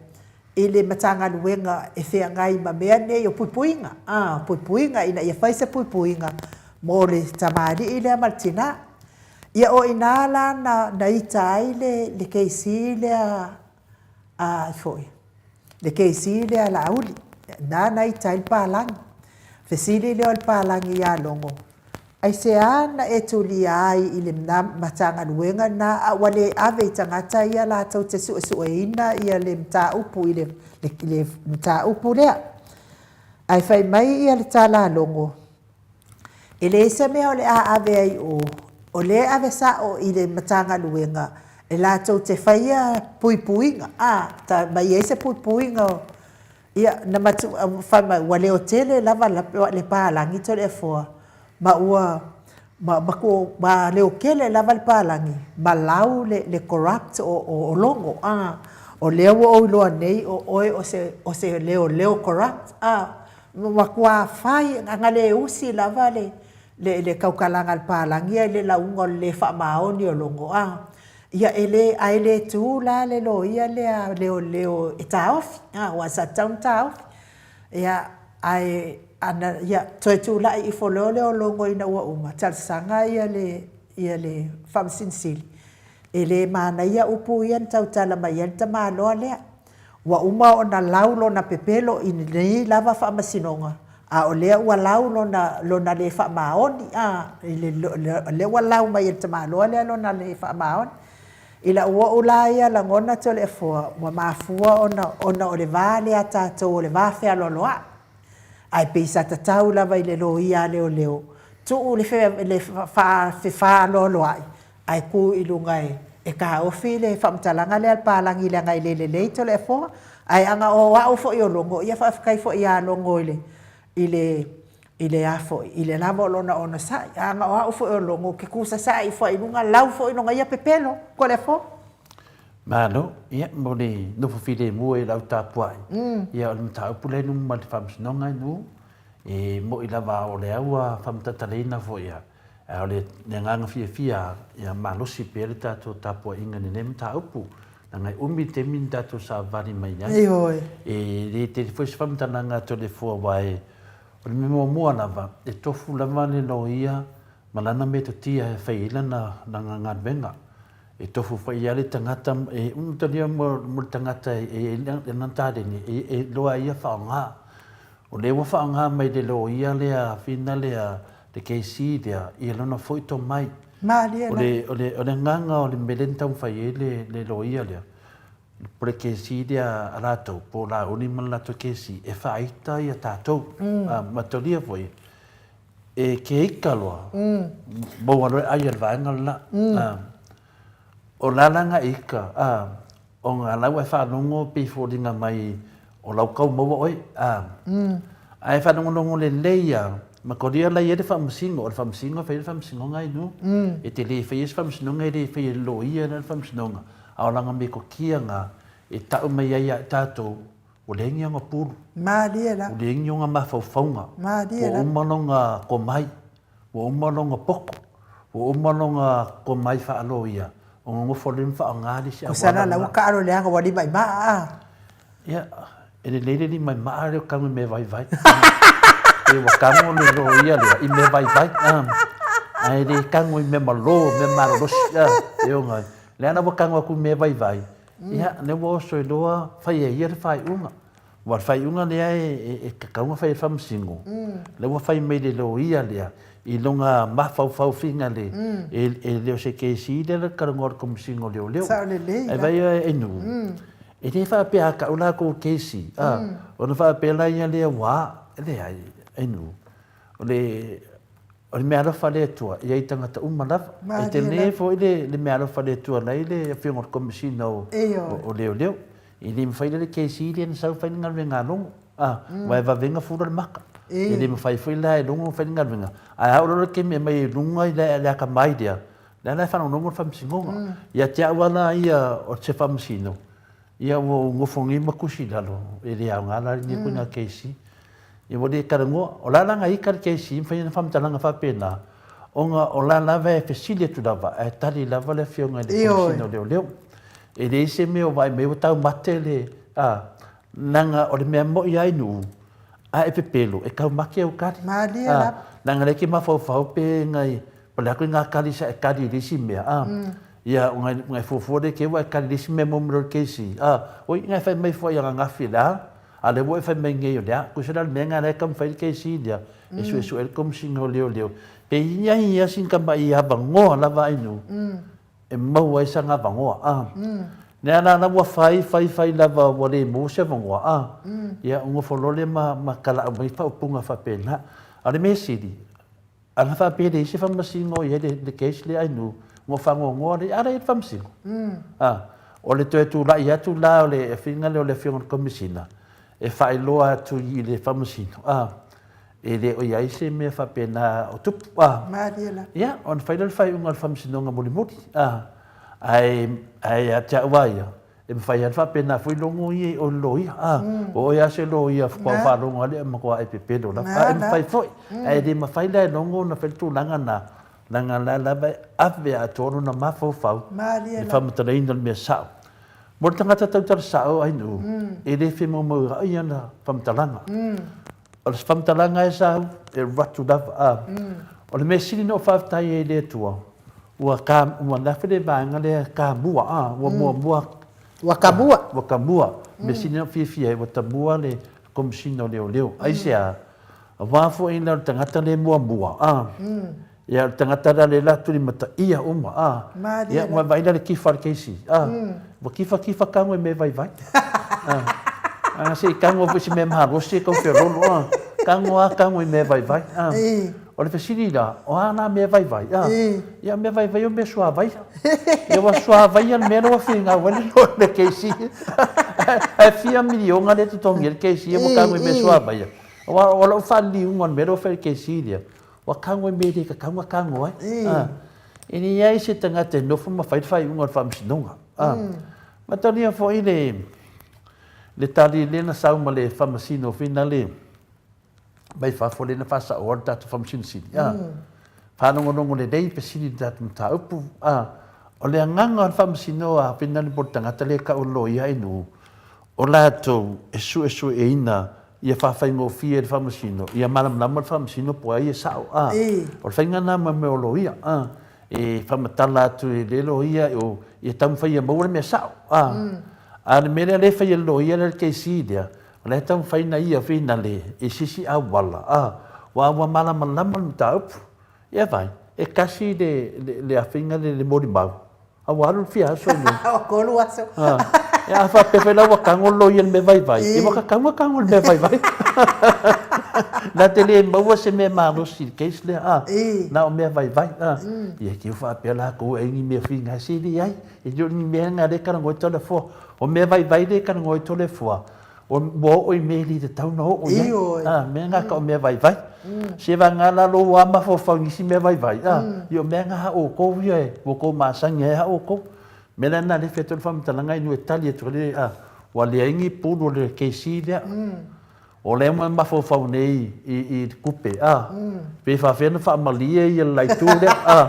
i le Matagaluega e feagai ma mea nei o puipuiga, a, puipuiga ina ia fai se puipuiga mo le tamalii lea ma le tina. Ia o i ina la na, na ita ai le, le keisi lea a foi, le keisi lea a Laauli, na na ita ai le palagi. Fesili lea o le palagi ia Logo, Aisea na e tulia ai i le Matagaluega lena a ua le ave i tagata ia latou te suesueina ia le mataupu i le, le mataupu lea? Ae fai mai ia le tala a Logo, E leai se mea o le a ave ai i o, o lea e ave sao i le Matagaluega e latou te faia puipuiga, a, ta ma i ai se puipuiga o, Ia, na matu, fai mai, ua leotele lava le palagi Toleafoa, ma ua, ma, ma ku, ma leokele lava le palagi, ma lau le, le corrupt o, o, o Logo, a. O lea ua ou iloa nei o oe o se, o se leoleo corrupt, a. Ua matua fai, na le usi lava le, le, le tautalaga a le palagi ia i le lauga o le le faamaoni o Logo, a. Ia e le, ae le tu la le loia lea a leoleo e taofi, a, aua sa tatau ona taofi. Ia, ae ana, ia, toe tulai ifo loa lea o Logo ina ua uma, talosaga ia le, ia le Faamasino Sili, e le manaia upu ia na tautala mai ai le tamaloa lea. Ua uma ona lau lona pepelo i lenei lava faamasinoga, a o lea ua lau lona, lona le faamaoni, a, i le, o lea ua lau mai e le tamaloa lea lona le faamaoni. I lau o'u la ia lagona Toleafoa, ua mafua ona, ona o le va lea a tatou o le va fealoaloa'i. Ae pei sa tatau lava i le loia a leoleo, tuu le, le fefaaloaloa'i ae tu i luga e taofi le faamatalaga lea a le palagi leaga e le lelei Toleafoa. Ae ana o au foi o Logo, ia faafetai foi ia Logo i le, i le, i le a foi, i le lava o lona onosai. Ae ana o au foi o Logo, ou te tu sasae ifo ai i luga, lau foi lona ia pepelo, Toleafoa. Malo, ia, mo le nofo filemu ai o lau tapuai, ia o le mataupu lea i luma ma le Faamasinoga e nu, e mo'i lava o lea ua faamatataleina foi ia, A o le agaga fiafia ia malosi pea le tatou tapuaiga i lenei mataupu, leaga e umi le taimi na tatou savali mai ai. Ioe. E le tele foi se faamatalaga a Toleafoa aua e, o le mea muamua lava, e tofu lava le loia ma lana metotia e fai ai lana, lana galuega. E tofu foi lava le tagata, e umi talia mo le tagata e i ai lana taleni e iloa ai ia faaaoga. O lea ua faaaoga mai le loia lea fina lea le KC lea ia lona foi tomai. Malie la. O le o le agaga o le mea lea na taumafai ai le le loia lea, po o le KC lea a latou, po o Lauli ma le latou KC e faaita ia tatou. Ma talia foi e ke ika loa, maua loa e ai a le vaega le la. O la la nga ika, Ona la ua e faalogo pei foliga mai o lau kau maua oe, a. Ae faalogologo lelei a, ma kolia la i ai le faamasino, o le faamasino e fai ai le faamasinoga ai nu. E te le faia se faamasinoga e le faia e le loia la le faamasinoga, a o lana metotia na e tau mai ai ia i tatou, ua leai ni ona pulu. Malie la. Ua leai ni ona mafaufauga. Malie la. Ua uma lona komai. Ua uma lona poto, ua uma lona tomai faaloia, ona nofo lea ma faaaoga le isi auala. Tusa la, la ua taalo leaga ua lima i maa a. Ia, e lelei le lima i maa lea o tago i mea vaivai. Pe ua tago le loia lea i mea vaivai, ae le tago i mea malo, mea malolosi, a, e ona, lea la ua tago atu i mea vaivai, ia, lea ua oso ai loa fai e ia le faaiuga. Aua o le faaiuga lea e tatau ona fai e le Faamasino, lea ua fai mai le loia lea i lona mafaufau finale, e le o se kesi lea le talanoa a le Komesina o Leoleo. Sao lelei la. Ae vaai e Nuu, e le faapea a tau latou kesi, ona faapea laia lea ua, e leai, e Nuu, o le O le meaalofa a le Atua e i ai i tagata uma lava. E tele foi le meaalofa a le Atua la e i le Afioga i le Komesina o Leoleo. E le mafai la le KC lea na sau fai le galuega a Logo, aua e vave ona fula le maka. E le mafai foi la e Logo ona fai le galuega, ae a oo loa le taimi e aumai ai i luga i le atamai lea, lea la e faalogologo le Faamasinoga. Ia te au lava la ia o se Faamasino, ia ua ou nofo nei ma tusi i lalo, e le aoga la lenei ituaiga KC. Ia ua le talanoa. O la la na ita le KC ma fai ana faamatalaga faapena, ona o la lava e fesili atu lava ae tali lava le Afioga i le Komesina o Leoleo. E leai se mea o vaai mai ua taumate le, a, leaga o le mea moi lava i Nuu, a e pepelo, e taumate au tali. Malie lava. Leaga o lea e te mafaufau pe nai, po o le a ituaiga tali sa e tali i le isi mea, a, ia, ona e fuafua lea i te i ua e tali i le isi mea mo le KC, a, oi, na e fai mai foi ananafi, o le a? A o lea ua e fai mai nei o le a, tusa la o le mea lena o lea e taumafai le KC lea, e suesue ai le Komesina o Leoleo, pe i ai lava sina tamai avanoa lava ai nuu e maua ai sana avanoa, a. Lea la la ua fai, fai, fai lava ua le maua se avanoa, a. Ia, ona nofo loa lea ma tala'u mai faaupuga faapena. A o le mea sili, Ana faapea e leai se faamasino i ai le case lea Ainuu, ua faanoanoa lea, a la e i ai le faamasino. A, o le toe tulai atu la o le faiga lea o le Afioga i le Komesina e faailoa atu i le faamasino, a, e le o i ai se mea faapena o tupu, a. Malie la. Ia, ona fai lea o le faaiuga a le faamasinoga mulimuli, a, ae, ae ia te au lava ia, E mafai lava ona faapena foi logo ia i o i le loia. A, o oe lava se loia faatoa ou faalogo lava lea e matua e pepelo lava. A, e mafai foi. Ae le mafai la e logo ona fai le tulaga lena, leaga o la lava e ave atoa lona mafaufau i le faamatalaina o le mea sao. Mo le tagata tautala sao Ainuu, e le femoemoea'i ana faamatalaga. O le faamatalaga e sau, e alu atu lava. A, o le mea sili ona ou faafetai ai i le Atua, Ua ka, ua nafe le vaega lea kamua, a, ua muamua. Ua tamua. Ua tamua. Mea sili ona fiafia ai, ua tamua le Komesina o Leoleo. Aisea? Aua foi la o le tagata lea muamua, a, ia o le tagata la lea la tulimataia uma, a, ia ua vaai la le kifa a le KC, a, ua kifa kifa tago i mea vaivai. A, a se i tago foi i se mea malosi e tau feoloolo, a, tago lava tago i mea vaivai, a. O le fesili la, o a la mea vaivai? A, ia o mea vaivai o mea suavaia. Ia ua suavaia le mea lea ua finau ai le le KC. Ae fia miliona lea e totogi ai le KC ua tago i mea suavaia. Aua o lau faaliliuga o le mea lea ua fai e le KC lea, ua tago i mea e le tatau ona tago ai. A, e leai se tagata e nofo ma fai le faaiuga o le Faamasinoga. A, matalia foi le tali lea na sau ma le Faamasino foi lale, mai fafo lea na faasaoa le tatou Faamasino Sili, a. Faalogologo lelei fesili i le tatou mataupu, a. O le agaga o le Faamasino a Finali po o le tagata lea e tau o le loia i nuu, o latou e suesueina ia faafaigofie e le Faamasino, ia malamalama le Faamasino po o ai e sao, a. O le faiga lena ma mea o loia, a. E faamatala atu e le loia ia taumafai ia maua le mea sao, a. A o le mea lea e fai e le loia lea le KC lea, O la e taumafai na ia finale i se isi auala, a, aua ua malamalama le mataupu. Ia vai, e kasi le, le, le afiga le, le molimau, a ua alu le fia aso i luga. Ua kolu aso. A, e a faapea foi la ua tago le loia i le mea vaivai, ia ua tatau ona tago i le mea vaivai. Na te le maua se mea malosi i le case lea, a, na o mea vaivai, a. Ia te i ua faapea latou e ai ni mea finga, se leai, e le o ni mea na lea e talanoa ai Toleafoa. O mea vaivai lea e talanoa ai Toleafoa, ua oo i mea e le tatau ona oo i ai. A, mea na tau o mea vaivai. Se vagana la lou lava mafaufau i nisi mea vaivai, a, ia o mea na a outou ia e ua outou masani ai a outou. O le mea la lena lea e fai atu ai le faamatalaga inu e tali atu ai, a, ua leai ni pulu o le KC lea. O lea ua mafaufau nei i le tupe, a, pe faafefea ona faamalie ia le la itu lea, a,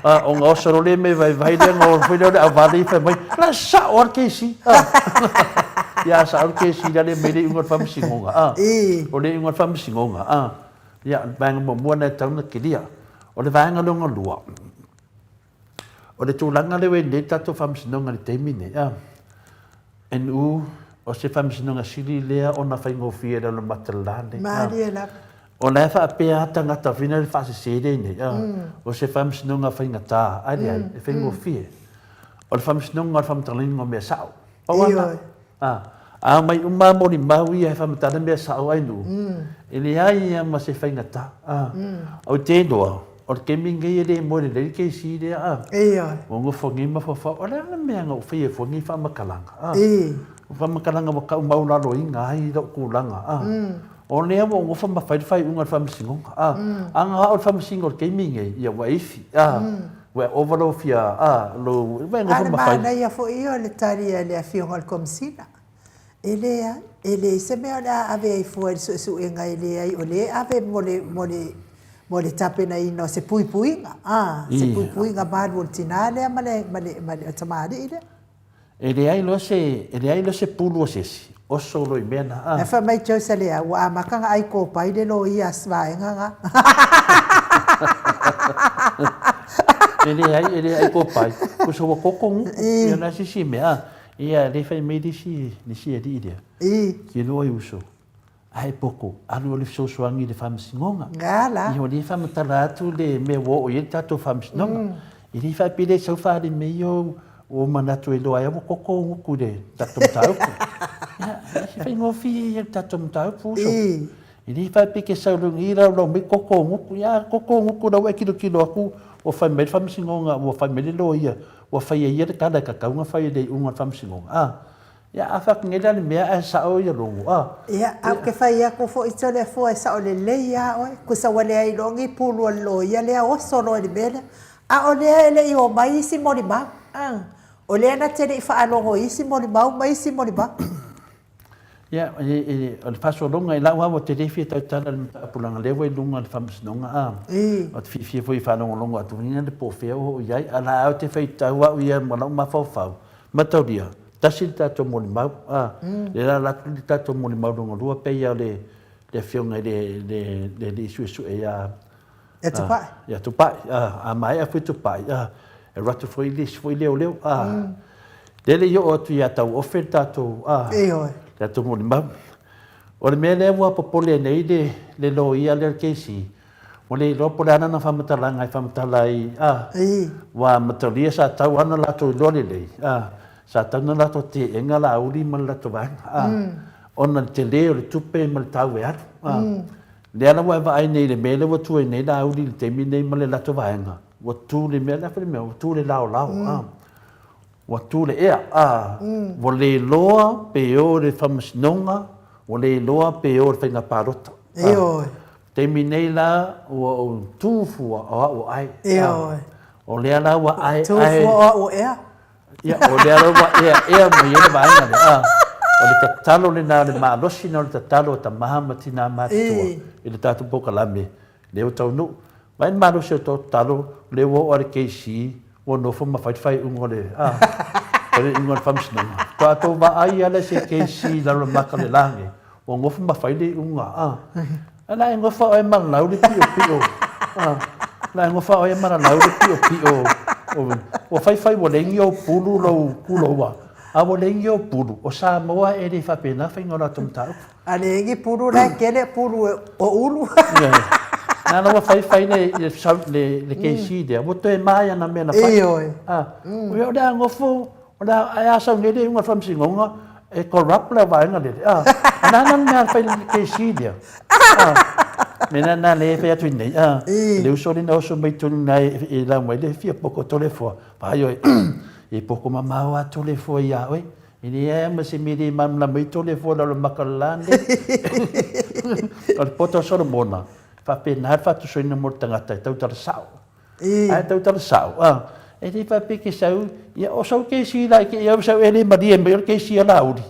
a, ona oso loa lea mea vaivai lea, ona oo foi lea o le auvale ia fai mai, o le a sao lava le kesi, a. Ia a sao le kesi la lea aumai le iuga o le faamasinoga, a. O le iuga o le faamasinoga, a. Ia, o le vaega muamua lena e tatau ona kilia. O le vaega lona lua, o le tulaga lea ua i ai nei le tatou faamasinoga i le taimi lenei, a. NU, o se faamasinoga sili lea ona faigofie i lalo matalala nei. Malie lava. O la e faapea lava tagata whina le faasese lea nei, a, o se faamasinoga faigata, ae leai, e faigofie. O le faamasinoga o le faamatalaina o mea sao. Pau lava lena. A, a omai uma lava molimau ia e faamatala mea sao ai nuu, e leai lava ma se faigata. A, ou te iloa, O le taimi lenei e le moe lelei le KC lea a. Ioe. Ua nofo nei mafaufau, o le a le mea na ou faia fua nei faamatalaga a. O faamatalaga ua tau maualaloina ai lou tulaga a. O lea ua ou nofo ma fai le faaiuga o le faamasinoga a. A na o le faamasino i le taimi lenei, ia ua ifi a. Ua ova lou fia a, lou, ua e nofo ma fai. A o le manaia foi ia o le tali a le Afioga i le Komesina. E leai, e leai se mea o le a ave ai fua i le suesuega, e leai, o lea e ave mo le, mo le, mo le tapenaina o se puipuiga, a, se puipuiga malu o le tinā lea ma le, ma le, ma le tamalii lea. E leai loa se, e leai loa se pulu o se isi, oso loa i mea na, a. Ae fai mai Josa lea, ua amata ona ai kopai le loia a se vaega na. E leai, e leai kopai, tusa ua koko guku, ia na se isi mea, a. Ia, le fai mai le isi, le isi alii lea. Ki loa i uso. Ae poko, alu o le fesoasoani i le faamasinoga. Gala. Ia, o lea e faamatala atu le mea ua oo i ai le tatou faamasinoga. E le faapea le sau faaali mai ia o manatu e iloa ai ua koko ou gutu i le tatou mataupu. Ia, e faigofie ia le tatou mataupu uso. E le faapea ke sau loa nei laulau mai koko ou gutu. Ia, koko ou gutu la ua e tilotilo atu ua fai mai le faamasinoga, ua fai mai le loia, Ua faia ia le tala e tatau ona fai e le iuga o le faamasinoga, a. Ia, a fai atu nei la le mea ae sao ia logo, a. Ia, ae ou te fai atu foi Toleafoa e sao lelei lava oe, tusa ua leai loa ni pulu a le loia lea oso loa i le mea lea. A o lea e le i omai isi molimau, a. O lea na te le i faalogo i isi molimau ma isi molimau. Ia, o le faasologa i lau lava, ou te le fia tautala i le mataupu leaga o lea ua i luga o le faamasinoga, a. Ou te fiafia foi e faalogologo atu le po o fea o oo i ai, a o la e ou te faitau au ia ma lou mafaufau, mataulia, tasi le tatou molimau, a. Lea la alu atu le tatou molimau lona lua pei lava o le afioga i le alii suesue ia Ia Tupai. Ia Tupai, a maea foi Tupai, e alu atu foi le isi foi leoleo, a. Lea le i oo atu ia Tauofe le tatou, a. Ioe. Le tatou molimau. O le mea lea ua popole nei le, le loia lea le KC, ua le iloa po o le a lana faamatalaga e faamatala ai, a. Ua mataulia sa tau lava ona latou iloa lelei, a, sa tau ona latou teena Laauli ma le latou vaega, a, ona o le tele o le tupe ma le tau e alu, a. Lea la ua e vaai nei i le mea lea ua tu ai nei Laauli i le taimi lenei ma le latou vaega, ua tu le mea, o le a foi le mea, ua tu le laolao, a, ua tu le ea, a, ua le iloa pe o i le faamasinoga, ua le iloa pe o i le faiga palota. Ioe. Taimi nei la, ua ou tu fua o au o ʻae. Ioe. O lea la ua ʻae, ʻae. Tu fua o au o ea. Ia, o lea la ua ea ea mai ai le vaega lea, a, o le tatalo lena, o le malosi lena o le tatalo a tama ma tina matutua i le tatou polokalame, lea ua taunuu. Vaai le malosi o le tatalo, o lea ua oo lava le KC, ua nofo ma fai le faaiuga o le, a, o le iuga o le faamasinoga. Faatoa tou vaai lava lea i se KC i lalo o le maka o le lagi, Ua nofo ma fai le iuga, a. A la e nofo oe ma lau le piopio, a. La e nofo oe ma lau le piopio. Ua fai fai ua leai ni ou pulu lou kuloua. A ua leai ni ou pulu, o Samoa e le faapena faiga o latou mataupu. A leai ni pulu la e tele pulu o ulu. Na la ua fai fai le le le kesi lea, ua toe ma ia na mea na fai. Ioe. A, o le a nofo, o le a ae a sau nei le iuga o le faamasinoga, e corrupt le vaega lele. A, na na mea fai le kesi lea. A, me na na le fai atu nei. A, le uso le na oso mai tonu na e lau mai le fia poko tole fua. Vaai oe, e poko mamao a Toleafoa ia oe. E leai lava ma se mea e le malamalama ai Toleafoa i lalo o le maka o le la lenei. O le poto a Solomona, e faapena le faatusoina mo le tagata e tautala sao. Ae tautala sao, a, e le faapea e te sau, ia o sau kesi la e te au sau e le malie mai o le kesi a Laauli.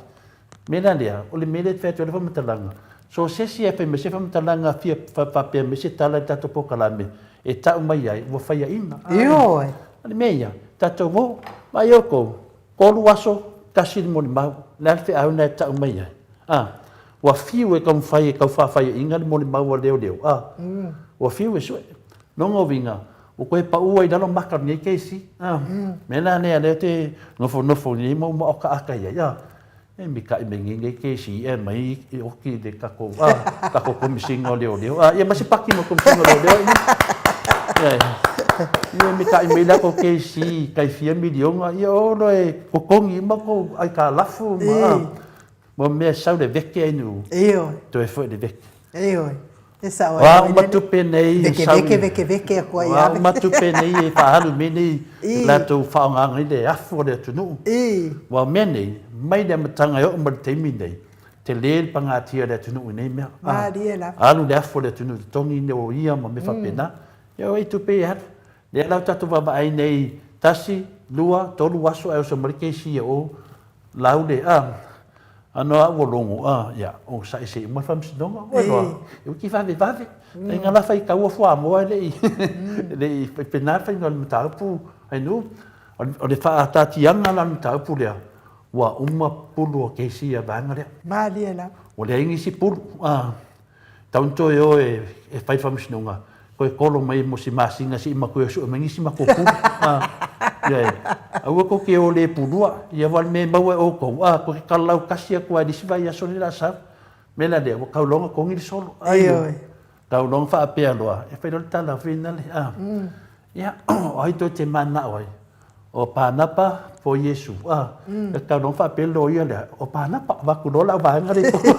Mea la lea, o le mea lea e fai atu ai le faamatalaga, so o se isi e fai mai se faamatalaga fia faapea mai se tala i le tatou polokalame e tau mai ai ua faiaina. Ioe. O le mea ia, tatou o, vaai outou, tolu aso, tasi le molimau, o le a le feau lena e tau mai ai? A, ua fiu e taumafai e tau faafaiaina le molimau a leoleo, a, ua fiu e sue. Lona uiga, ua toe pau ai i lalo maka o lenei kesi. A, mea la lea lea ou te nofonofo nei ma ou maokaaka i ai, a, E mikaʻi mai nei nei kesi e mai e oki le tatou a tatou Komesina o Leoleo a ia ma se paki mo Komesina o Leoleo ia ia mikaʻi mai latou kesi kai fia miliona ia olo e totogi uma kou aikalafu ma ma mea sau le veke ai nu toe foi le veke. Ioe. E sao ai. O a uma tupe nei e sau. Veke veke veke aku ai. O a uma tupe nei e faaalu mea nei latou faaaogaina ai le afu o le atunuu. Aua o mea nei, mai le amataga e oo mai le taimi nei, tele le pagatia o le atunuu i nei mea. Malie lava. Alu le afu o le atunuu i totogi o ia ma mea faapena. Ia o ai tupe e alu. Lea la ua tatou vaavaai nei, tasi, lua, tolu aso ae oso mai le kesi ia o Laule, a, ano a ua logo, a, ia, o saʻi uma le faamasinoga, ua iloa, e uki vavevave. E nga la fai taua fuamoa e le i, le i faipena le faiga o le mataupu Ainuu. O le faataatiaga la o le mataupu lea, ua uma pulu o kesi ia vaega lea. Malie lava. Ua leai nisi pulu, a. Tau na toe o e fai faamasinoga, toe kolo mai mo se masina seia ma toe sue mai nisi matou pulu. Ioe. Aua tou te o le pulua, ia aua o le mea e maua e outou, a, tou te kalalau tasi atu lava i le isi vaiaso lea o le a sau. O le mea la lea, ua tau loa ona togi le solo. Ioe. Tau loa ona faapea loa, e fai loa le tala foi lea, a. Ia, o ai tou te mananao ai? O Pānapa po o Iesu? A, e tau loa faapea le loia lea, o Pānapa, avatu loa lau vaega lea i tua.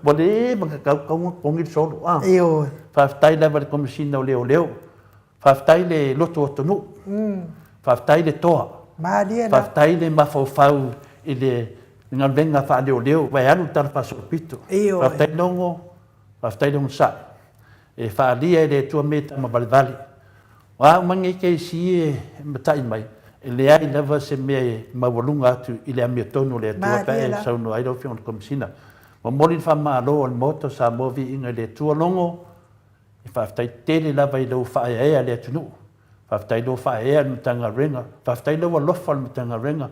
Ua leva ona tatau ona totogi le solo. A, Ioe. Faafetai lava i le Komesina o Leoleo, faafetai i le loto atunuu, faafetai i le toa, Malie la. faafetai le mafaufau i le galuega faaleoleo, aua e alu le tala faasolopito. Ioe. Faafetai Logo, faafetai le onosai. E faaalia e le Atua me tama valevale. O a uma nei keisi e matai mai, e leai lava se mea e maualuga atu i le amiotonu o le Atua pe a e saunoa ai lau Afioga i le Komesina. Momoli le faamalo a le Maota o Samoa Viiga i le Atua Logo, e faafetai tele lava i lou faaeaea i le atunuu. Faafetai i lou faaeaea i le Matagaluega. Faafetai i lou alofa i le Matagaluega.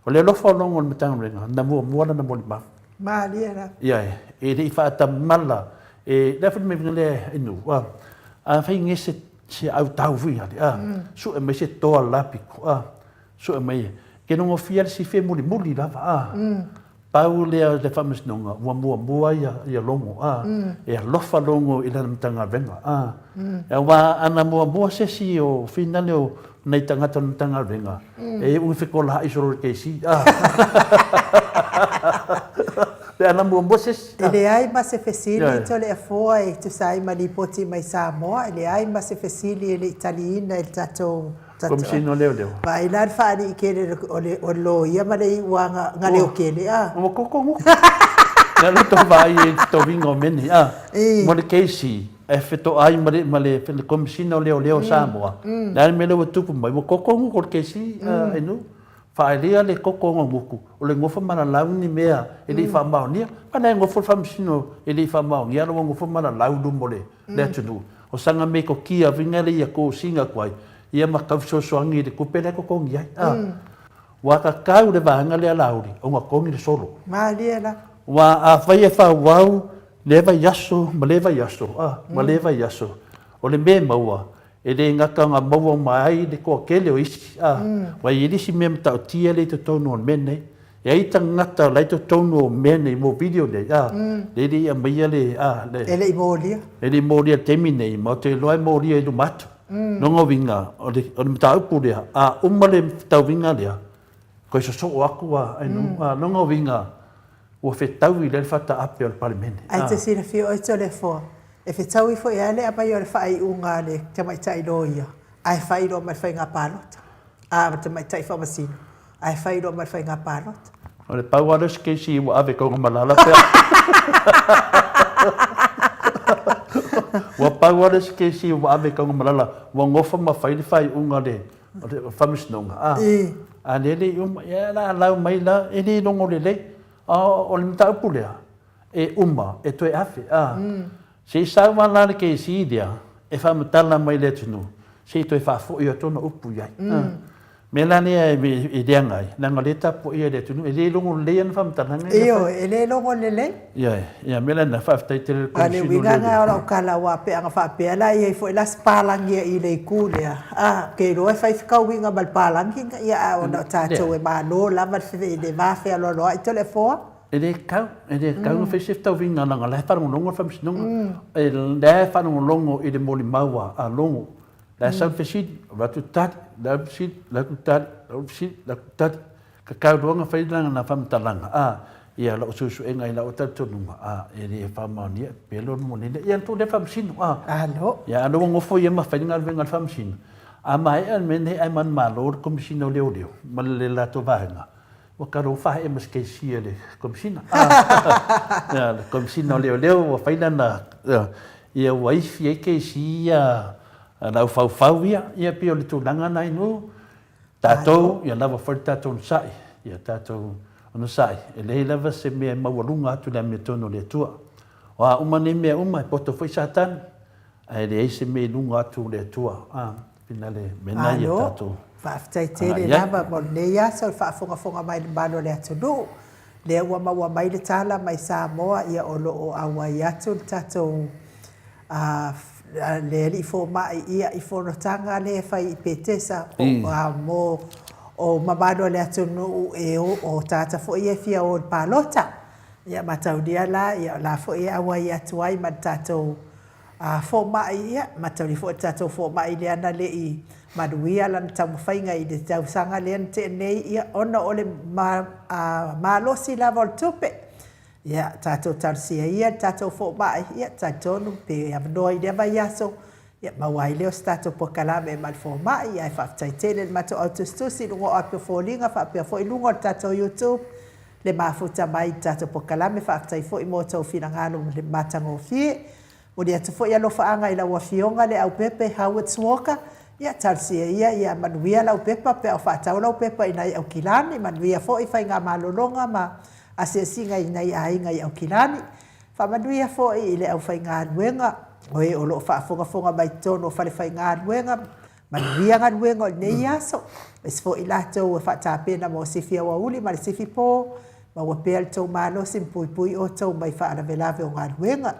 O le alofa o Logo i le Matagaluega, na muamua lana molimau. Malie lava. Ioe, e le i faatamala, e, le a foi le mea lea e nuu, a, a fai nge se, se autau foi ale, a, sue mai se toa lapiko, a, sue mai, ke nogofia le sifi e mulimuli lava, a, pau lea o le faamasinoga, ua muamua ia, ia Logo, a, e alofa Logo i lana Matagaluega, a, aua ana muamua se isi o finale o nai tagata o le Matagaluega, E iu i fekolaai solo le kesi. Pe ana muamua se isi. E leai ma se fesili Toleafoa e tusa ai ma lipoti mai Samoa, e leai ma se fesili e le i taliina e le tatou Komesina o Leoleo. Vaai la le faalii tele o le loia ma le iuaga leokele a. Ua koko guku. Lea la tou vaai i le totogiga o mea nei a. Mo le kesi. E fetoai ma le, ma le, le Komesina o Leoleo o Samoa, le a le mea lea ua tupu mai, ua koko guku o le kesi e nuu. Faaalia le koko o guku, o le nofo malalau ni mea e le i faamaonia. A la e nofo le Faamasino e le i faamaonia, a la ua nofo malalau i luma o le, le atunuu. O saga metotia viga lea ia kosiga atu ai, ia ma tau fesoasoani i le tupe lea e totogi ai. A. Ua tatau le vaega lea Laauli ona togi le solo. Malie la. Aua afai e faaauau lea vaiaso ma lea vaiaso, a, ma lea vaiaso, o le mea e maua, E le gata ona maua uma ai le toatele o isi, a, ua i ai le isi mea matautia lea i totonu o le mea lenei. E ai tagata la e i totonu o mea nei, mo video nei, a, lea e le i aumaia le, a, le. E le i molia. E le i molia i le taimi nei, ma ou te iloa e molia i luma atu. Lona uiga, o le, o le mataupu lea, a uma le tauiga lea, toe sosoo atu a, a, lona uiga, Ua fetaui lea le fataape o le Palemene. Ae te silafia oe Toleafoa, e fetaui foi a le aumai o le faaiuga a le tamaitai loia ae fai loa ma le faiga palota, a le tamaitai faamasino ae fai loa ma le faiga palota. O le pau lava lea o se kesi ua ave i Taugamalala pe a Ua pau lava lea o se kesi ua ave i Taugamalala ua nofo ma fai le faaiuga a le O le faamasinoga, a, a lea e le i uma, ia la lau mai la, e le logo lelei. A o le mataupu lea, e uma, e toe ave, a. Se i sau lava la le kesi lea, e faamatala mai i le atunuu, se i toe faafoi atu ona upu i ai. A. Mea la lea e leaga ai, leaga o lea e tapuaia e le atunuu, e le logo lelei ana faamatalaga ia e fai. Ioe, e le logo lelei. Ioe, ia mea la lena, faafetai tele i le A o le Komesina o uiga lena o lau tala aua pe ana faapea la e i ai foi la se palagi i le itu lea, a, ou te iloa e fai fetauiga ma le palagi, ia ae ona o tatou e malo lava le va fealoaloai Toleafoa. E le tatau, e le tatau ona fai se fetauiga leaga o la e faalogologo le Faamasinoga, o la e faalogologo i le molimau a Logo, la e sau le fesili, avatu le tali, lau le fesili, alu atu le tali, lau le fesili, alu atu le tali. Tatau loa ona fai lana faamatalaga, a, ia lau suesuega i lau talitonuga, a, e le faamaonia, pe lona monene, ia tuu lea faamasino, a. Alo. Ia, a ua nofo ia ma fai le galuega a le faamasino, a maea le mea lenei ae manumalo le Komesina o Leoleo ma le latou vaega, ua talofa faaee ma se kesi a le Komesina, a. Ia, le Komesina o Leoleo ua fai lana, ia ua ifi ai kesi ia a le aufaufau ia, ia pei o le tulaga lena inu, Tatou, ia lava foi le tatou onosai, ia tatou onosai, e leai lava se mea e maualuga atu i le amiotonu o le Atua. O a uma nei mea uma, e poto foi Satani, ae leai se mea i luga atu o le Atua. A, pina le mea lena ia Malo, tatou faafetai tele agai ai. lava mo lenei aso i le faafogafoga mai i le mamalu o le atunuu. Lea ua maua mai le tala mai Samoa, ia o lo o auai atu le tatou a le alii fomai ia i fonotaga lea e fai i Petesa po o mo o mamalu o le atunuu e o o tagata foi ia e fia o i le palota. Ia mataulia la ia o la foi e auai atu ai ma le tatou fomai ia mataulia foi le tatou fomai lea na le i manuia lana taumafaiga i le tausaga lea na tea nei ia ona o le malosi lava o le tupe. Ia, tatou talosia ia le tatou fomai, ia, talitonu pe avanoa i lea vaiaso, ia, maua ai lea o se tatou polokalame ma le fomai, ae faafetai tele i le matou au tusitusi i luga o api o foliga faapea foi luga o le tatou YouTube le mafuta mai i le tatou polokalame, faafetai foi mo outou finagalo matagofie. Momoli atu foi alofaaga i lau Afioga Leaupepe Howard Walker, ia talosia ia ia manuia lau pepa pe a o faatau lau pepa i nai Aukilani, manuia foi faigamalologa ma asiasiga i nai aiga i Aukilani. Faamanuia foi i le aufaigaluega o e o lo o faafogafoga mai totonu o falefaigaluega, manuia galuega o lenei aso, aemaise foi i latou e faatapena mo sifi aoauli ma le sifi po, maua pea le tou malosi ma puipui outou mai faalavelave o galuega.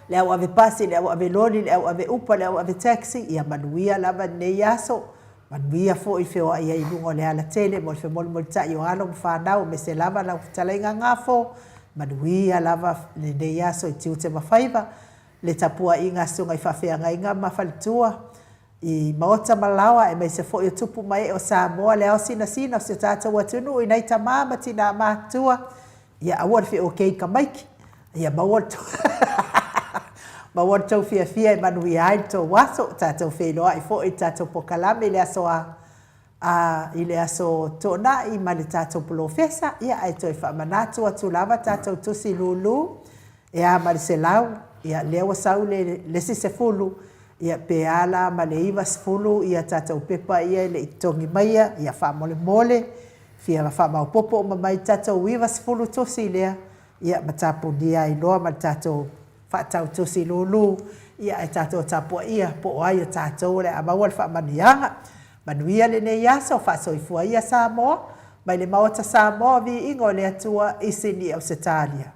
Le au ave pasi, le au ave loli, le au ave upa, le au ave taxi, ia manuia lava lenei aso, manuia foi feoai ai i luga o le alatele mo le femolimolitai o alo ma fanau aemaise lava lau fetalaiga Gafo, manuia lava lenei aso i tiute ma faiva, le tapuaiga a susuga i faafeagaiga ma faletua i maota ma laoa aemaise foi o tupu ma ee o Samoa, le ao sinasina o si o tatou atunuu i nai tama ma tina matutua, Ia aua le feokei tamaiti, ia maua le maua le tou fiafia e manuia ai le tou aso, tatou feiloai foi i le tatou polokalame i le aso a a i le aso Toonai ma le tatou polofesa, ia ae toe faamanatu atu lava tatou tusi lulu e a ma le 100, ia lea ua sau le le isi 10, ia pe a la ma le 90 ia tatou pepa ia e le i totogi maia, ia faamolemole Fia faamaopopo uma mai tatou 90 tusi lea, ia ma tapunia ai loa ma le tatou faatau tusi lulu, ia ae tatou tapuaia po o ai o tatou o le a maua le faamanuiaga. Manuia lenei aso, faasoifua ia Samoa, mai le Maota Samoa o Viiga o le Atua i Sini Ausetalia.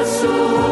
Iesu.